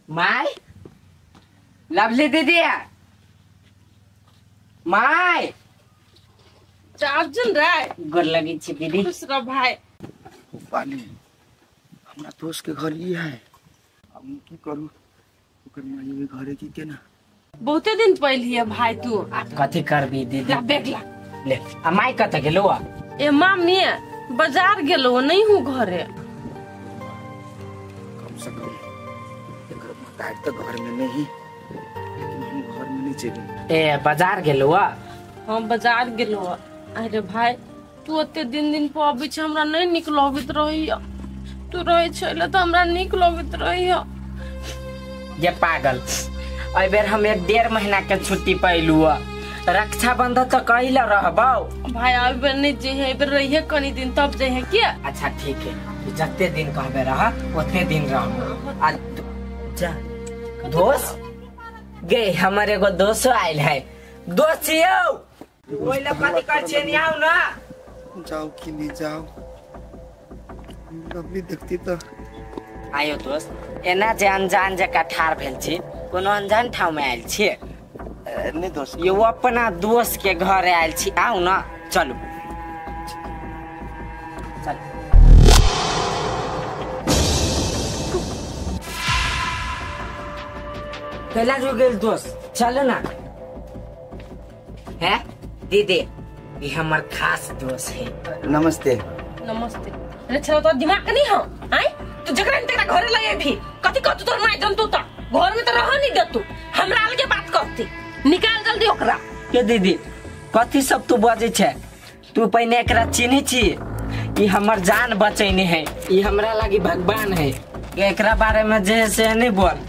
My lovely दीदी my Arjun राय गोर लगी छी दीदी। खुश रह भाई। पाली हमरा दोस्त के घर ई है, अब हम की करू, ओकर माई के घरे की केना। बहुते दिन पहले है भाई तू। आप कथी करबी दीदी? ला बैग ला ले। आ माई कत गेलो? ए मामी बाजार गेलो, नहीं हूँ घरे। कम से कम एकर मतार तो घर में नहीं, लेकिन हम घर में नहीं जेबे। ए बाजार गेलो? हम बाजार गेलो। अरे भाई तू ओते दिन दिन पर अबै छै, हमरा नहीं निक लगैत रहैया। तू रहै छले त हमरा निक लगैत रहैया। ये पागल, एहि बेर हम 1.5 महीना के छुट्टी पैलू, रक्षाबंधन तो कहिला रहबौ। भाई एहि बेर नहीं जइहे, एहि बेर रहिहे कनी दिन तब जइहे के। अच्छा ठीक है, जते दिन कहबे रह ओतने दिन रहबो। आ जा दोस्त गे, हमर एगो दोस्त आयल है। दोस्त यौ ओइला कथी कर छे, नि आउ ना। जाओ कि नहीं जाओ, लवली देखती तो। आयो दोस्त, एना जे अनजान जका ठार भेल छी, कोनो अनजान ठाव में आयल छी? नहीं दोस्त, यो अपना दोस्त के घर आयल छी। आउ ना, चलू चल। पहला रुक गेल दोस्त, चलो ना। है दीदी, ये हमर खास दोस्त है। नमस्ते। नमस्ते। अरे चलो तो दिमाग नहीं हो आय, तू जकरा न तकरा घरे लगे भी कथि कहतु तोर माय जन, तू त घर में तो रह नहीं देतु, हमरा अलगे बात कहती। निकाल जल्दी ओकरा। के दीदी कथि सब तू बजै छै? तू पहिने एकरा चिन्है छी? ई हमर जान बचैने है, ई हमरा लागी भगवान है। एकरा बारे में जे से नहीं बोल।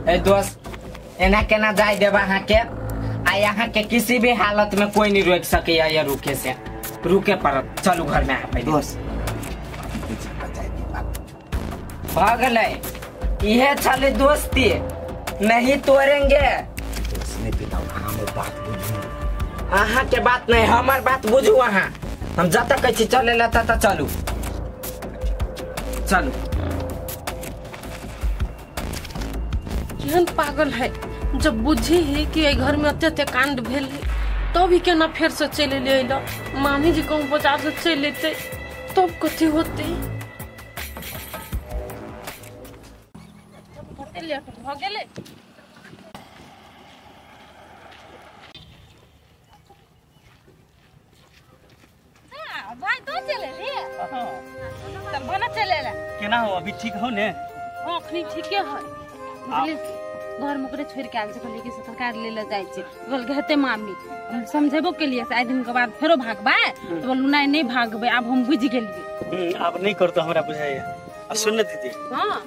ए दोस्त, एना केना जाय देबा अहाँ के? आ यहाँ के किसी भी हालत में कोई नहीं रोक सके या रुके से रुके पड़त। चलू घर में। आ दोस्त भऽ गेलै, इहे छलै दोस्ती, नहीं तोड़ेंगे। अहाँ के बात नहीं, हमर बात बुझू अहाँ। हम जतऽ कहै छी चले ला ततऽ चलू चलू। केहन पागल है, जब बुझी है कि एहि घर में अते अते कांड भेल है तब ही केना फेर से चलि एलै। मामी जी कहूँ बाजार से चलि एतै तब कथी होतै? कते लेट भऽ गेलै। भाई तो चले लिए, तब बना चले ला। केना हो अभी ठीक हो ने? हाँ अखनी ठीके है। बुझली घर में ओकरे छोड़ के आयल छै, कहलियै कि से तरकारी ले ले जाइ छै। बोल हेतै मामी, हम समझेबो केलियै से आइ दिन के बाद फेरो भागबै, तो बोलू नहीं नहीं भागबै, आब हम बुझि गेलियै। आब नहीं करतो हमरा बुझाइया। आ सुन ने दीदी, हाँ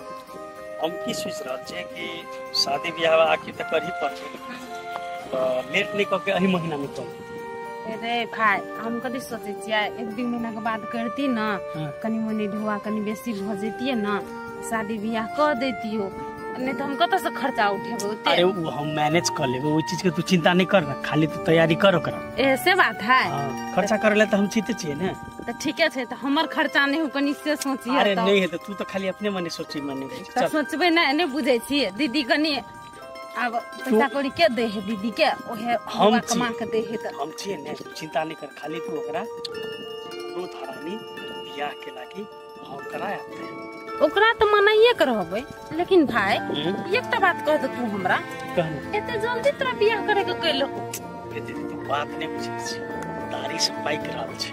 हम की सोच रहल छियै कि शादी ब्याह आखिर तऽ करही पड़तै, तऽ लेट नहीं कऽ के एहि महीना में करू। अरे भाई हम कथी सोचै छियै, 1-2 महीना के बाद करती ना, कनी मनी ढुआ कनी बेसी भऽ जैतियै ना, शादी ब्याह कऽ दैतियो, नहीं तो हम कतऽ से खर्चा उठेबै ओते। अरे वो हम मैनेज कर लेबै, ओइ चीज के तू चिंता नहीं कर ना, खाली तू तैयारी कर ओकरा। ए से बात है। खर्चा करे ला तो हम चीते छियै ने। त ठीके छै, त हमर खर्चा नहीं हो कनी से सोचिए। अरे नहीं है तो तू तो खाली अपने मने सोची मने। त सोचबै ना, नहीं बुझै छियै दीदी, कनी अब पैसा कौड़ी के दे है दीदी के, ओहे हम कमा के दे है। त हम छियै ने, चिंता नहीं कर, खाली तू ओकरा दूध हरानी बियाह के लागी हम कराया। ओकरा तो मनाइए के रहबै, लेकिन भाई एकटा बात कह दे तू हमरा, एते जल्दी तोरा बियाह करे के कैलो? दीदी तू बात नहीं बुझै छी, दाढ़ी से पाइक रहल छै।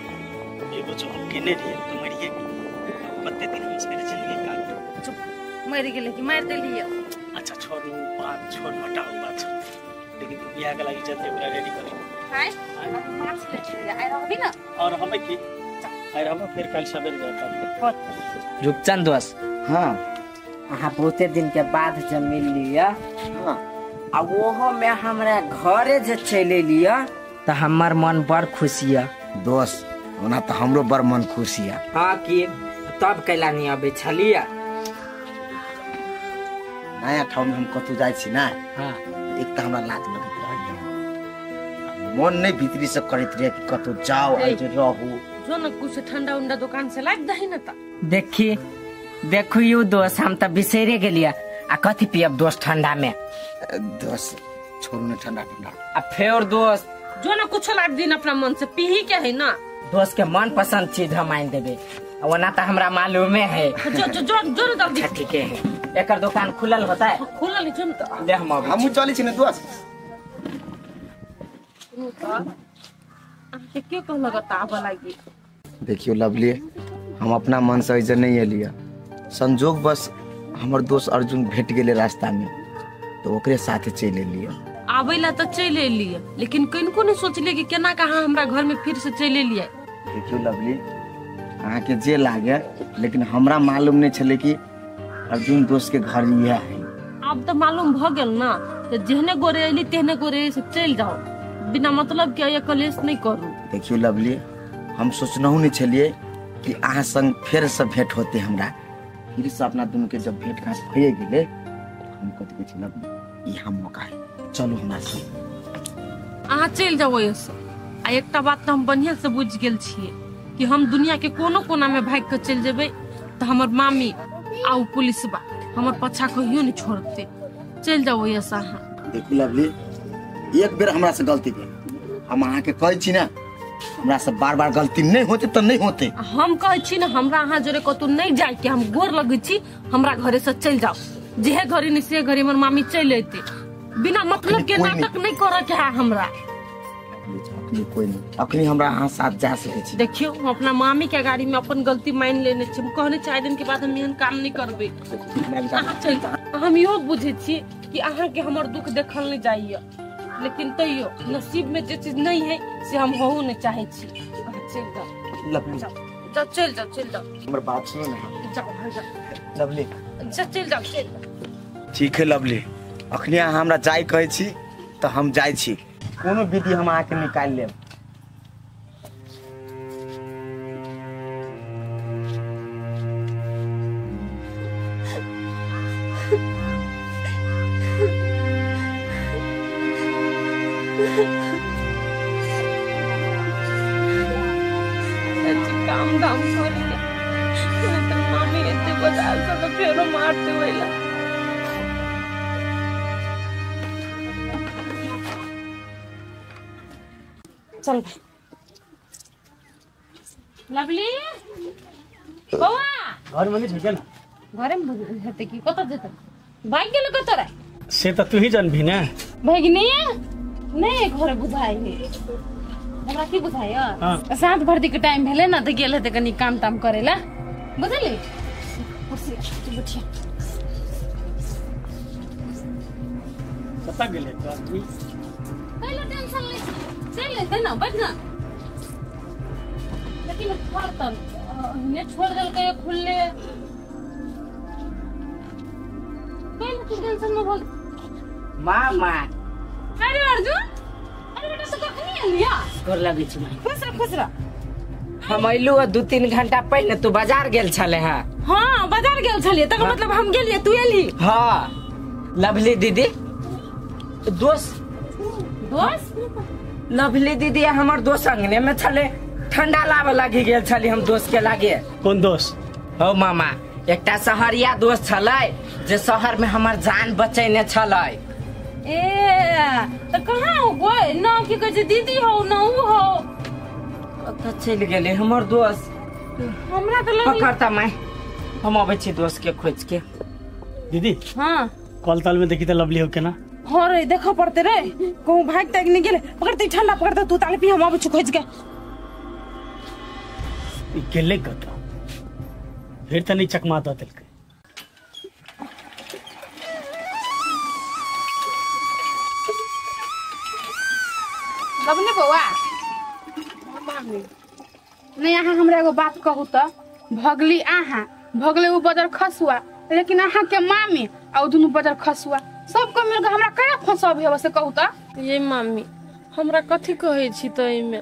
एगो जो हम केने रहियै तो मरिए कते दिन हम मेरे जिंदगी काट। चुप, मरि गेलै कि मारि देलियै? अच्छा छोड़ बात, छोड़ हटाओ बात, लेकिन तू बियाह के लागी जल्दी ओकरा रेडी कर। हाय माछ ले छी, आइ रहबी ना? और हमें की आइ रहबो, फिर कल सवेरे जाब। रूपचंद दोस्त, हाँ अहाँ बहुते दिन के बाद जब मिल लिया, हाँ आ ओहो में हमरा घरे जे चलि एलियै तऽ हमर मन बड़ खुशी यऽ। दोस्त ओना तऽ हमरो बड़ मन खुशी यऽ। हाँ की तब कैला नहीं अबै छलियै? नया ठाउँ में हम कतौ जाइ छी ना, हाँ एक तऽ हमरा लाज लगैत रहैया, मन नहीं भीतरी से करैत रहे कि कतौ जाओ आ जे रहू। जो न कुछ ठंडा उंडा दुकान से लाग दही न त। देखी देखू you दोस्त, हम त बिसरे गेलिया। आ कथी पियब दोस्त ठंडा में? दोस्त छोड़ू ना ठंडा ठंडा। आ फेर दोस्त जो न कुछ लाग दिन अपना मन से पीही के है ना। दोस्त के मन पसंद चीज हम आन देबे, ओना त हमरा मालूमे है। जो जो जो जो न जल्दी। ठीक है, एकर दुकान खुलल होता है? खुलल जो न त ले हम हमहु चली छी ने दोस्त। अहाँके के कहलक आबऽ लागी? देखियो लवली, हम अपना मन से ऐसे नहीं एलियै, संजोग बस हमर दोस्त अर्जुन भेट गेले रास्ता में तो ओकरे साथे चलि एलियै। आबै ला तऽ चलि एलियै, लेकिन कनिको नहीं सोचलियै कि केना कहाँ हमरा घर में फिर से चलि एलियै। देखियो लवली, अहाँके जे लागे, लेकिन हमरा मालूम नहीं छलै कि अर्जुन दोस्त के घर इएह है। आब तऽ मालूम भऽ गेल ना, तऽ जेहने गोरे एली तेहने गोरे से चलि जाओ, बिना मतलब के कलेश नहीं करू। देखियो लवली, हम सोचनहु नहीं छलियै कि अहाँ संग फेर से भेंट होते। हमरा फिर से अपना दुनू के जब भेंट घाट भइए गेलै, हम कथी कहै छी लवली, इहाँ मौका है, चलू हमरा संग। अहाँ चलि जाउ ओहिसँ। आ एकटा बात तऽ हम बढ़िआँ से बुझि गेल छियै कि हम दुनिया के कोनो कोना में भागि कऽ चलि जेबै तऽ हमर मामी आ ओ पुलिसबा हमर पछा कहियो नहीं छोड़तै। चलि जाउ ओहिसँ अहाँ। देखू लवली, एक बेर हमरा से गलती भेल, हम अहाँके कहै छी ना, हमरा से बार बार गलती नहीं होते तो नहीं होते। हम कहै छी ना, हमरा अहाँ जोरे कतौ नहीं जाय के, हम गोर लगै छी, हमरा घरे से चलि जाउ। जेहे घरे नहीं से घरे हमर मामी चलि अयतै। बिना मतलब के नाटक नहीं करऽ के है हमरा। कोई नहीं, अखनी हमरा अहाँ साथ जा सकै छी। देखियो, हम अपना मामी के गाड़ी में अपन गलती मान लेने छी। हम कहने 4 दिन के बाद हम एहन काम नहीं करबै। अहाँ चलि जाउ। हम इहो बुझै छी कि अहाँ के हमर दुख देखल नहीं जाइए, लेकिन तैयो नसीब में जे चीज नहीं है से हम होहू नहीं चाहे छी। अहाँ चलि जाउ। लवली जाओ, चलि जाओ, चलि जाओ। हमर बात सुनो ना। जाओ जाओ लवली, चलि जाओ, चलि जाओ। ठीक है लवली, अखनी अहाँ हमरा जाय कहै छी तऽ हम जाइ छी। कोनो विधि हम अहाँके निकालि लेब। काम धाम करिके नहीं तो मामी एते बाजार से तो फेरो मारते होइला। चल लवली बौआ, घर में नहीं छै ना? घरे में हेतै की, कतऽ जेतै? भागि गेलै कतऽ रे? से तऽ तू ही जानभी ना। भागि नहीं घरे बुझाइ है हमरा, की बुझाइ? साँझ भर के टाइम भेलै ना तऽ गेल हेतै कनी काम ताम करै ला, बुझली? कुर्सी बैठिया। कतऽ गेलै तो आदमी? कैला टेंशन लै छी, चलि एतै ना, बैठ ना। लेकिन घर तऽ ने छोड़ देलकै खुलले, कैला तू टेंशन में भऽ? मामा। अरे अर्जुन, अरे बेटा तू कखनी एलिया? गोर लगै छी माई। खुश रह, खुश रह। हम अयलू 2-3 घंटा पहिले, तू बाजार गेल छले। हाँ हाँ बाजार गेल छलियै, तकर मतलब हम गेलियै तू एलही। हाँ लवली दीदी दोस्त, दोस्त लवली दीदी हमर दोस्त अंगने में छले, ठंडा लाबे लागि गेल छली हम दोस्त के लागे। कोन दोस्त? हौ मामा, एकटा शहरिया दोस्त छलै जे शहर में हमर जान बचैने छलै। ए त कहाँ हो गए ना, की कहै छै दीदी हो ना उ हो, कतऽ चलि गेलै हमर दोस्त? हमरा तऽ लग पकड़ता माय, हम अबै छी दोस्त के खोज के। दीदी हाँ, कल ताल में देखी त लवली हो के ना? हाँ रे, देखऽ पड़ते रे, कहूँ भाग ताग नहीं गेलै। पकड़ते ठंडा पकड़ते तू ताले पी, हम अबै छी खोज के। ई गेलै कतऽ? फेर तऽ नहीं चकमा दऽ देलकै। लवली बौआ, नहीं अहाँ हमरा एगो बात कहू तऽ, भगली अहाँ, भगले उ बजर खसुआ, लेकिन अहाँ के मामी आ उ दुनू बजर खसुआ सबके मिलके हमरा केना फंसब हेबे से कहू तऽ? ये मामी, हमरा कथी कहै छी तऽ एहिमे?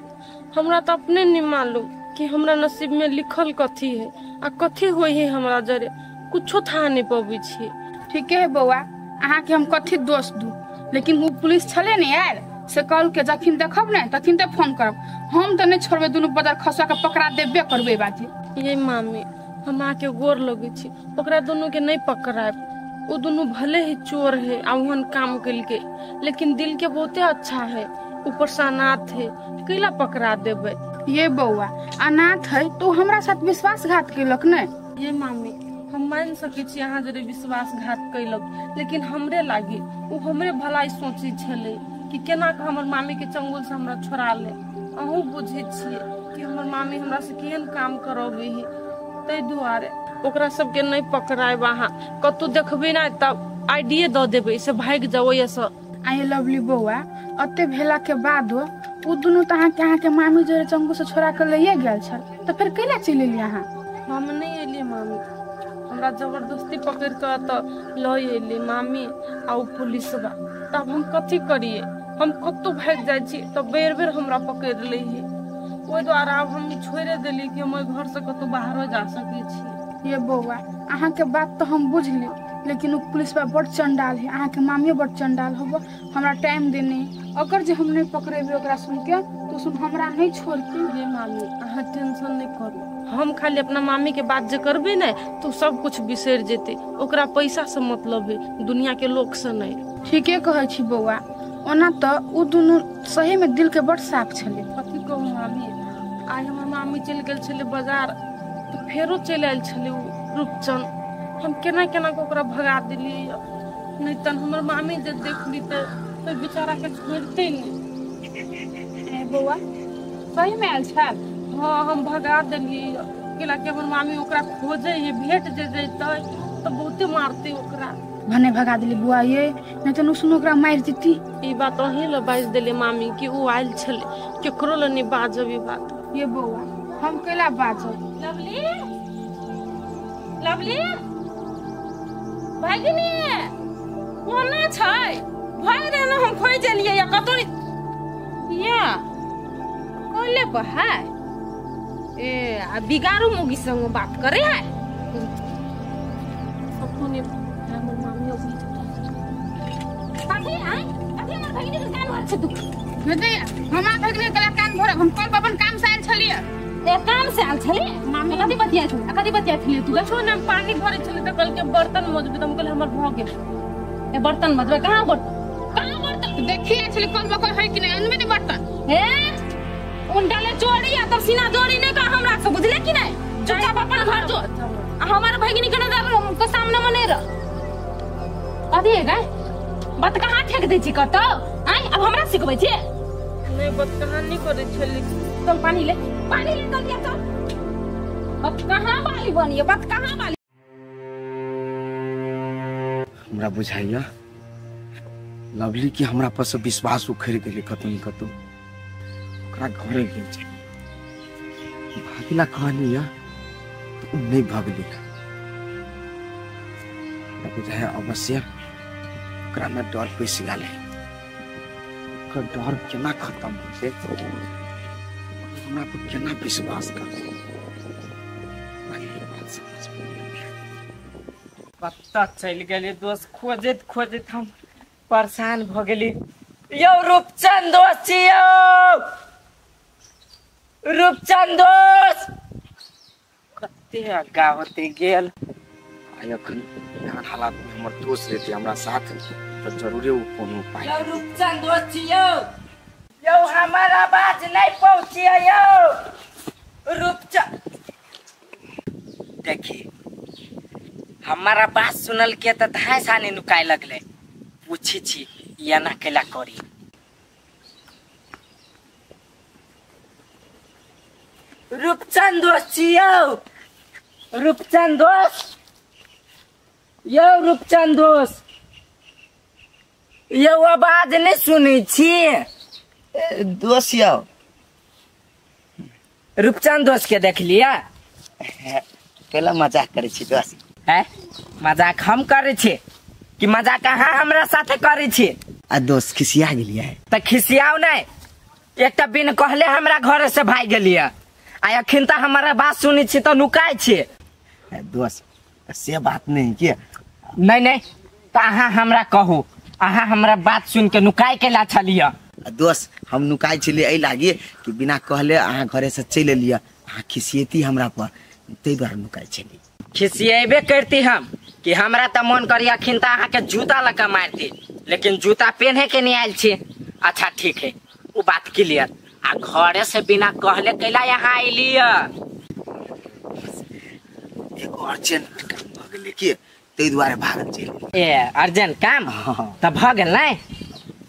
हमरा तऽ अपने नहीं मालूम कि हमरा नसीब में लिखल कथी है आ कथी होइ है, हमरा जरे कुछो था नहीं पबै छी। ठीके है बौआ, अहाँ के हम कथी दोष दू, लेकिन उ पुलिस छले ने आयल से कहल के जखिन देखब ने तखिन ते फोन करब। हम त नहीं छोड़बे दुनू बदर खसुआ के पकड़ा देबे करबे बाजी। ये मामी हम आके गोर लगै छी, ओकरा दुनू के नहीं पकड़ायब। ओ दुनू भले ही चोर है आ ओहन काम केलकै, लेकिन दिल के बहुते अच्छा है, ऊपर से अनाथ है, कैला पकड़ा देबै। ये बौआ अनाथ है तो हमरा साथ विश्वासघात केलक ने। ये मामी हम मान सकै छी अहाँ जरे विश्वासघात केलक, लेकिन हमरे लागी ओ हमरे भलाई सोचै छलै कि केना के हमर मामी के चंगुल से हमरा छोड़ा ले। अहूँ बुझै छियै कि हमर मामी हमरा से केहन काम करबै है, ताहि दुआरे ओकरा सबके नहीं पकड़ायब। अहाँ कतौ देखबै ना तब आइडिये दऽ देबै से भागि जाओ ओहिसँ। I lovely बौआ अते भेला के बाद ओ दुनू तऽ अहाँके मामी जोरे चंगुल से छोड़ा के लइए गेल छल, तऽ फेर कैला चलि एलियै अहाँ? हम नहीं एलियै मामी, हमरा जबरदस्ती पकड़ के तऽ लऽ एलियै मामी आ ओ पुलिसबा। तब हम कथी करियै, हम कतौ भागि जाइ छी तऽ बेर बेर हमरा पकड़ि लै है, ओहि दुआरे आब हम छोड़ि देलियै कि हम ओहि घर से कतौ बाहरो जा सकै छी। ये बौआ अहाँके बात तऽ हम बुझली, लेकिन ओ पुलिसबा बड़ चंडाल है, अहाँके मामियो बड़ चंडाल होबो, हमरा टाइम देने अगर जे हम नहीं पकड़ेबै ओकरा सुन के तो सुन हमरा नहीं छोड़ती। ये मामी अहाँ टेंशन नहीं करू, हम खाली अपना मामी के बात जे करबै ने तो सब कुछ बिसरि जेतै। ओकरा पैसा से मतलब है, दुनिया के लोक से नहीं। ठीके कहै छी बौआ, ओना तऽ ओ दुनू सही में दिल के बड़ साफ छलै। कथी कहू मामी, आइ हमर मामी चलि गेल छलै बाजार तऽ फेरो चलि आयल छलै ओ रूपचन। हम केना केना के ओकरा भगा देलियै, नहीं तन हमर मामी जे देख लीतै तऽ बेचारा के छोड़तै नहीं। बौआ सही में आयल छल? हाँ हम भगा देलियै, कैला कि हमर मामी ओकरा खोजै है, भेट जे जैतै तऽ बहुते मारतै ओकरा। भने भगा देली बुआ ये, नहीं तऽ सुन ओकरा मारि देती। ई बात अहीं लए बाजि देलियै मामी कि ओ आयल छलै, केकरो लए नहीं बाजब ई बात। ये बौआ हम कैला बाजब। लवली लवली भगिनी कोना छै? भरि दिन हम खोजि एलियै या कतौ या कोले पर है। ए आ बिगारू मुगी संग बात करे है। अखने हमर मामी अबै कथी आइ कथी हमर भगिनी के कान भर छै तू? नहीं हमरा भगिनी के कान भरब, हम कल अपन काम से आयल छलियै। ए काम से आयल छलियै? मामी कथी बतियाइ छलै, कथी बतियाइ छलियै तू? कुछो ने, पानी भरै छलै तऽ कहलकै बर्तन मजबै, तऽ हम कहलियै हमर भऽ गेल। ए बर्तन मजबै? कहाँ बर्तन, कहाँ बर्तन? देखी आयल छलै कल बकल है कि नहीं, अनबे नहीं बर्तन। ए उंडाले चोरी आ तब सीना जोड़ी नहीं का हमरा से, बुझले कि नहीं? चुपचाप अपन घर जो, आ हमार भगिनी के नजर के सामने में नहीं रह। कथी है गाय बात कहाँ ठेक दै छी कतौ? आइ अब हमरा सिखबै छी? नहीं बात कहाँ नहीं करै छली। चल पानी ले, पानी ले चल चल। बात कहाँ बाली बनिए, बात कहाँ बाली। हमरा बुझाइया लवली की हमरा पर से विश्वास उखड़ गेलै कतौ न कतौ। ओकरा घरे गेल छै, भागिला कहलियै तऽ ओ नहि भगली। बुझाइया अवश्य ओकरा में डर पैसि गेल है। ओकर डर केना खत्म होतै, हमरा पर केना विश्वास करतै, कतऽ चलि गेलै दोस्त? खोजैत खोजैत हम परेशान भऽ गेली। यौ रूपचंद दोस्त छी यौ, रूपचंद दोस्त कते आगा होते गेल। आइ अखन एहन हालात में हमर दोस्त रहतै हमरा साथ तऽ जरूरे ओ कोनो उपाय। यौ रूपचंद दोस्त छी यौ, यौ हमर आवाज नहीं पहुँचिए यौ रूपचंद। देखी हमारा बात सुनल के तऽ धाय सानी नुकाय लगले। पूछी छी एना कैला करी? रूपचंद दोस्त छी यौ, रूपचंद दोस्त यौ, रूपचंद दोस्त यौ, आवाज नहीं सुनै छी दोस्त यौ? रूपचंद दोस्त के देख लिया? कैला मजाक करै छी दोस्त? है मजाक हम करै छी कि मजाक अहाँ हमरा साथे करै छी? आ दोस्त खिसिया गेलियै? तऽ खिसियाउ नहि, एकटा बिन कहले हमरा घर से भागि गेलियै, आ अखन तऽ हमरा बात सुनै छी तऽ नुकाय छी। दोस्त से बात नहीं के। नहीं नहीं तऽ अहाँ हमरा कहू, अहाँ हमरा बात सुन के नुकाय केला छलियै? दोस्त हम नुकाइ छलियै एहि लागी कि बिना कहले अहाँ घरे से चलि एलियै, अहाँ खिसियती हमरा पर, ताहि दुआरे नुकाइ छलियै। खिसियेबे करती हम कि हमरा तऽ मन करिए अखन तऽ अहाँके जूता लऽ कऽ मारती, लेकिन जूता पेन्हे के नहीं आयल छी। अच्छा ठीक है, वो बात क्लियर। आ घरे से बिना कहले कैला यहाँ अयलियै? एगो अर्जेंट काम भऽ गेलै कि ताहि दुआरे भागल चलि। ए अर्जेंट काम तऽ भऽ गेल नहि?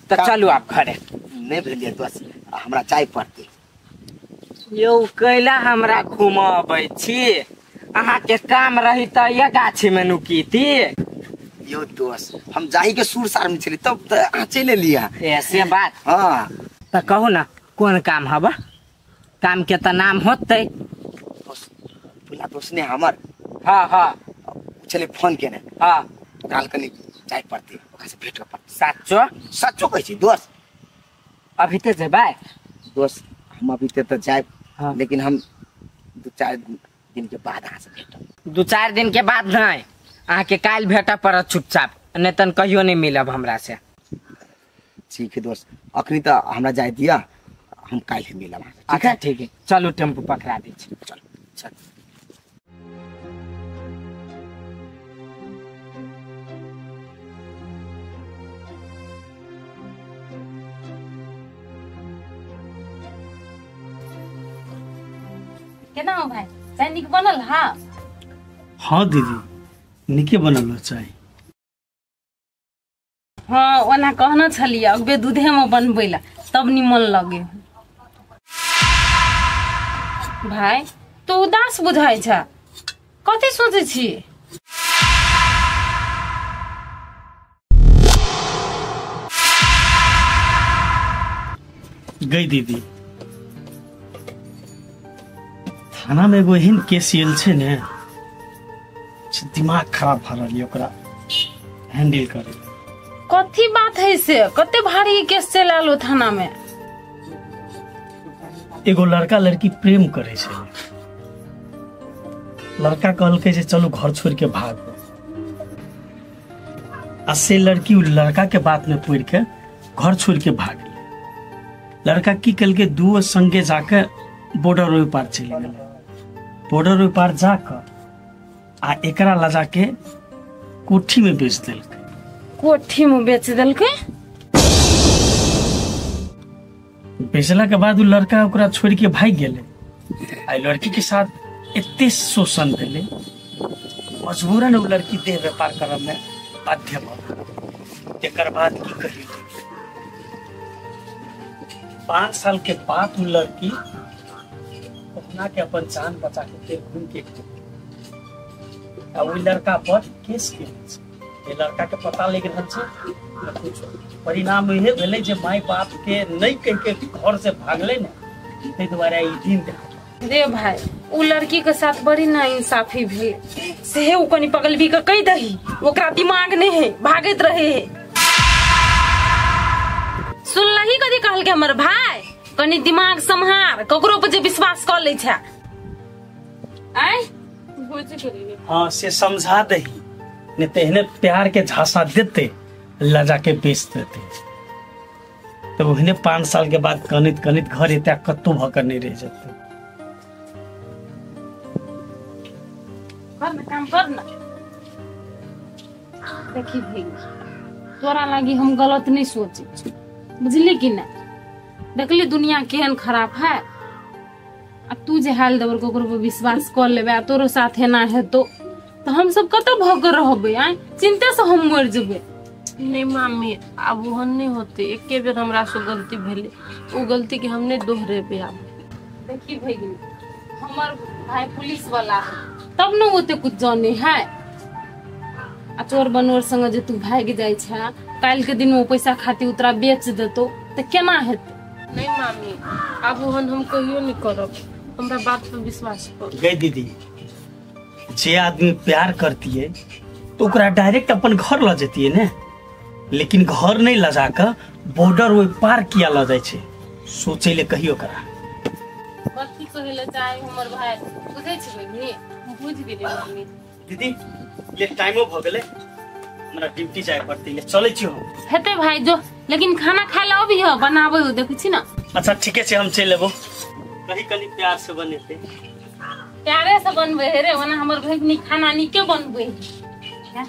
तऽ चलू आब घरे। नहि भेलियै दोस्त, हमरा जाय पड़तै। यौ कैला हमरा घुमाबै छी? अहाँके काम रही तऽ ये गाछी में नुकीती। यौ दोस्त हम जाही के सुर सार में छली तब तऽ अहाँ चलि एलियै। ए से बात? हाँ। तऽ कहू ना कोन काम हबा? काम के तऽ नाम होतै। बोला दोस्त ने हमर। हाँ हाँ छलै फोन केने। हाँ ओकरा कनि जाय पड़तै, ओकरा से भेट कर पड़तै। साचो? सच्चो कहै छी दोस्त। अभी तऽ जेबै? दोस्त हम अभी तऽ जायब। हाँ। लेकिन हम 2-4 दिन के बाद अहाँ से भेटब। 2-4 दिन के बाद नहीं, अहाँके काल्हि भेटऽ पड़त चुपचाप, नहीं तन कहियो नहीं मिलब हमरा से। ठीक है दोस्त, अखनी तऽ हमरा जाय दिअ, हम काल्हि मिलब अहाँ से। ठीक है? ठीक है, चलू टेम्पू पकड़ा दै छी। चलू चलू। केना हो भाई, चाय निक बनल? हाँ हाँ दीदी निके बनल चाय। हाँ ओना कहना छलियै अगबे दूधे में बनबै ला तब निमन लगे। भाई तू उदास बुझाइ छ, कथी सोचै छी? गई दीदी थाना में एगो एहन केस आयल छै ने, दिमाग खराब भऽ रहल यऽ ओकरा हैंडल करे। कथी बात है से? कते भारी केस चलि आयल थाना में? एगो लड़का लड़की प्रेम करे छै, लड़का कहलकै जे चलू घर छोड़ के भागो, आ से लड़की उ लड़का के बात में पड़ि के घर छोड़ के भाग गेलै। लड़का की केलकै, दुओ संगे जाके बॉर्डर ओहि पार चलि गेलै। बॉर्डर ओहि पार जाकऽ आ एकरा लऽ जाके कोठी में बेच देलकै। कोठी में बेच देलकै? बेचला के बाद उ लड़का ओकरा छोड़ के भागि गेलै। आ लड़की के साथ एते शोषण भेलै, मजबूरन उ लड़की देह व्यापार करऽ में बाध्य भऽ गेल। तकर बाद की कहियौ, 5 साल के बाद उ लड़की अपना के अपन जान बचा के फेर घूम के आ ओहि लड़का पर केस केने छै। लड़का के पता लागि रहल छै कुछ परिणाम इहे भेलै जे माय बाप के नहीं कह के घर से भागले ने, ताहि दुआरे ई दिन देखल। रे भाई उ लड़की के साथ बड़ी ना इंसाफी भेल, सेहे उ कनी पगलबी के कहि दही, ओकरा दिमाग नहीं है, भागैत रहे है। सुनलही कथी कहलकै हमर भाई, कनी दिमाग सम्हार, ककरो पर जे विश्वास कर लै छै। आय हाँ से समझा दही, नहीं तो एहने प्यार के झांसा देते ला जाके बेच देते। तो ओहने 5 साल के बाद कनित कनित घर एते कत्तो भऽ के नहीं रह जेते। कर ना काम कर ना। देखी भाई तोरा लागी हम गलत नहीं सोचे, बुझली कि ना? देखली दुनिया केहन खराब है, आ तू जे हाल देबर ककरो पर विश्वास कर लेबे आ तोरो साथ एना हेतो तो हम सब कतऽ भऽ के रहबै? आय चिंते से हम मरि जेबै। नहीं मामी आब ओहन नहीं होते, एके बेर हमरा से गलती भेलै, ओ गलती के हम नहीं दोहरेबै आब। देखी भैगनी हमर भाई पुलिस वाला है तब न ओते कुछ जाने है, आ चोर बनोर संग जे तू भागि जाइ छै काल्हि के दिन में पैसा खातिर उतरा बेच देतो तऽ केना हेतै? नहीं मामी आब ओहन हम कहियो नहीं करब, हमरा बात पर विश्वास कर। गई दीदी जे आदमी प्यार करती तो ओकरा डायरेक्ट अपन घर ल जतियै ने, लेकिन घर नहीं ल जाकर बॉर्डर ओहि पार किया ल जाइ छै, सोचै ले कहियो करा। कथी कहै ले चाहे हमर भाई बुझै छै बहिनी? बुझ गेलियै मम्मी। दीदी ले टाइमो भ गेलै, हमरा ड्यूटी जाय पड़तै, ले चलै छी हम। हेतै भाई जो लेकिन खाना खाय ला अभी हो बनाबै हो देखै छी ना। अच्छा ठीके छै, हम चलि एबो। कही कनी प्यार से बनेते। प्यारे से बनबै हे रे, ओना हमर भगिनी खाना नीके बनबै है।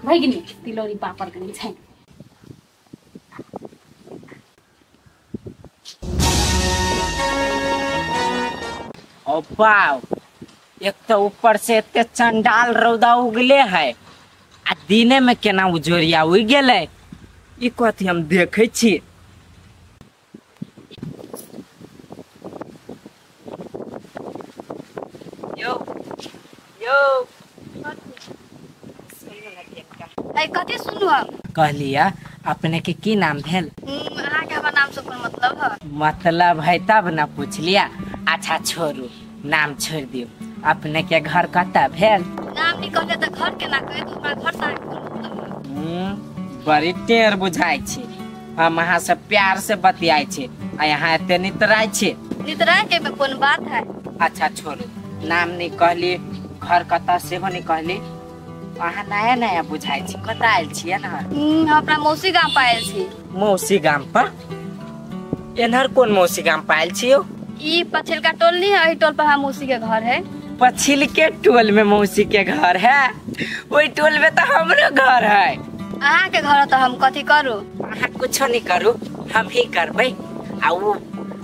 भगिनी तिलौरी पापड़ कनी छै। ओ बाव, एक तो ऊपर से एते चंडाल रौदा उगले है आ दिने में केना उजोरिया उगि गेलै, ई कथी हम देखै छी। यो यो ए कथी सुनू हम? कहलिया अपने के की नाम भेल? अहाँ के हमर नाम से कोन मतलब है? मतलब है तब ना पूछलिया। अच्छा छोड़ू, नाम छोड़ दियो, अपने के घर कतऽ भेल? नाम नहीं कहले त घर केना कहि दू, हमरा घर से कोन मतलब है? बड़ी टेर बुझाइ छी, हम अहाँ से प्यार से बतियाइ छी आ यहाँ एते नितराइ छी। नितराय के में कोन बात है? अच्छा छोड़ू, नाम नहीं कहली, घर कतऽ सेहो नहीं कहली, अहाँ नया नया बुझाइ छी, कतऽ आयल छियै ने? हम अपना मौसी गाम पर आयल छी। मौसी गाम पर? एनहर कोन मौसी गाम पर आयल छी? ई पछिलका टोल नहीं है, एही टोल पर हम मौसी के घर है। पछिलके टोल में मौसी के घर है? ओहि टोल में तो हमरो घर है। अहाँ के घर तो हम कथी करू? अहाँ कुछो नहीं करू, हम ही करबै। आ वो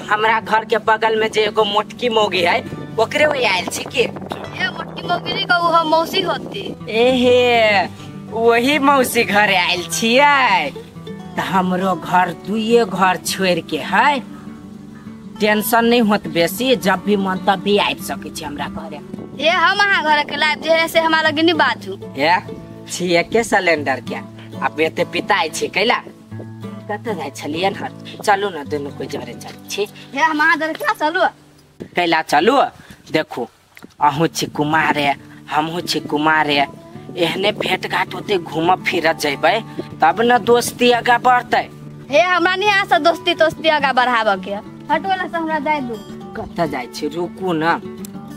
हमरा घर के बगल में जे एगो मोटकी मौगी है ओकरे वही आयल छी के? ए मोटकी मौगी नहीं कहू, हम मौसी होती। एहे वही मौसी घर आयल छियै त हमरो घर दुइये घर छोड़ के है। टेंशन नहीं होत बेसी, जब भी मन तब भी आबि सकै छी हमरा घरे। ए हम अहाँ घर के लाइब जे से हमरा लगे नहीं बाजू। ए छी के सिलेंडर के अब एते पिताइ छी कैला? कतऽ जाइ छलियै हर? चलू ना दुनू कोइ जरे चल छी। हे हम अहाँ जरे क्या चलू? कैला चलू? देखू अहूँ छी कुमारे, हमहूँ छी कुमारे, एहने भेंट घाट होते घूमब फिरत जेबै तब न दोस्ती आगा बढ़तै। हे हमरा नहीं आसा दोस्ती तोस्ती आगा बढ़ाबऽ के, हटोला से हमरा जाय दू। कतऽ जाइ छी? रुकू न,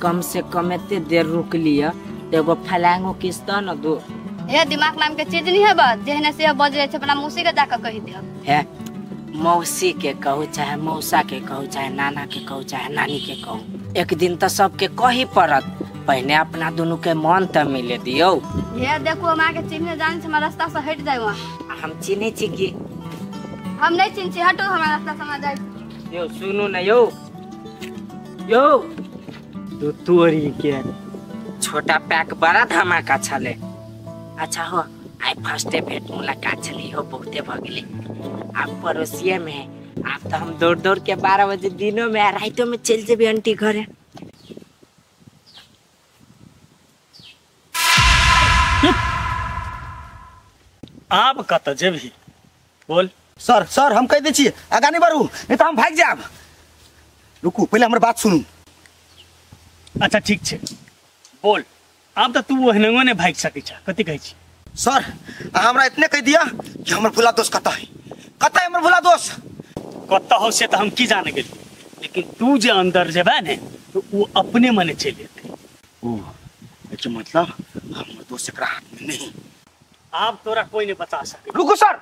कम से कम एते देर रुक लिअ, एगो फलांगो किस्त न दू। हे दिमाग नाम के चीज नहीं है बस, जेहने से बजै छै अपना मौसी के जाके कहि देब। हे मौसी के कहू चाहे मौसा के कहू चाहे नाना के कहू चाहे नानी के कहू, एक दिन तो सबके कही पड़त। पहले अपना दोनों के मन त मिले दियो। हे देखू हम आके चिन्ह जान छी, हमरा रास्ता से हट जाय वहाँ। हम चिन्है छी की? हम नहीं चिन्ह छी, हटो हमरा रास्ता से, हमरा जाय। यो सुनू न यो, यो तू तोरी के छोटा पैक बड़ा धमाका छले। अच्छा हो, आई फर्स्टे भेंट मुलाकात छली हो, बहुते भ गेलै। आप पड़ोसिए में है, आप तो हम दौड़ दौड़ के 12 बजे दिनों में रातों में चल जेबे आंटी घरे। आप कतऽ जेबही बोल? सर सर हम कहि दै छी आगा नहीं बढ़ू, नहीं तो हम भागि जायब। रुकू पहले हमर बात सुनू। अच्छा ठीक छै बोल। आब तऽ तू ओहनंगो नहि भागि सकै छ, कथी कहै छी? सर हमरा इतने कहि दिअ कि हमर भुला दोष कतऽ है, कतऽ है हमर भुला दोष? कतऽ हो से तऽ हम की जाने गेलियै, लेकिन तू जे अंदर जेबे ने तो वो अपने मने चलि जेतै। ओ एके मतलब हमर दोष एकरा हाथ में नहीं। आब तोरा कोई नहीं बचा सके। रुकू सर,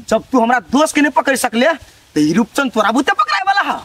जब तू हमरा दोस्त के नहीं पकड़ सकले तो ई रूपचंद तोरा बुते पकड़ाए वाला है।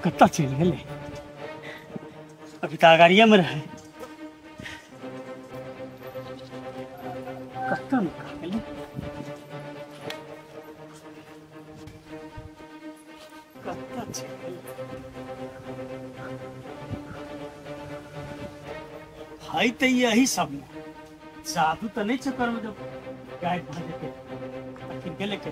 कत्ता चलि गेलै? अभी तऽ अगाड़िए में रहे, कत्ता नुका गेलै? कत्ता चलि गेलै? है तऽ यही सब में जादू तऽ नहीं चक्कर में जब गायब भऽ जेतै। लेकिन गेले के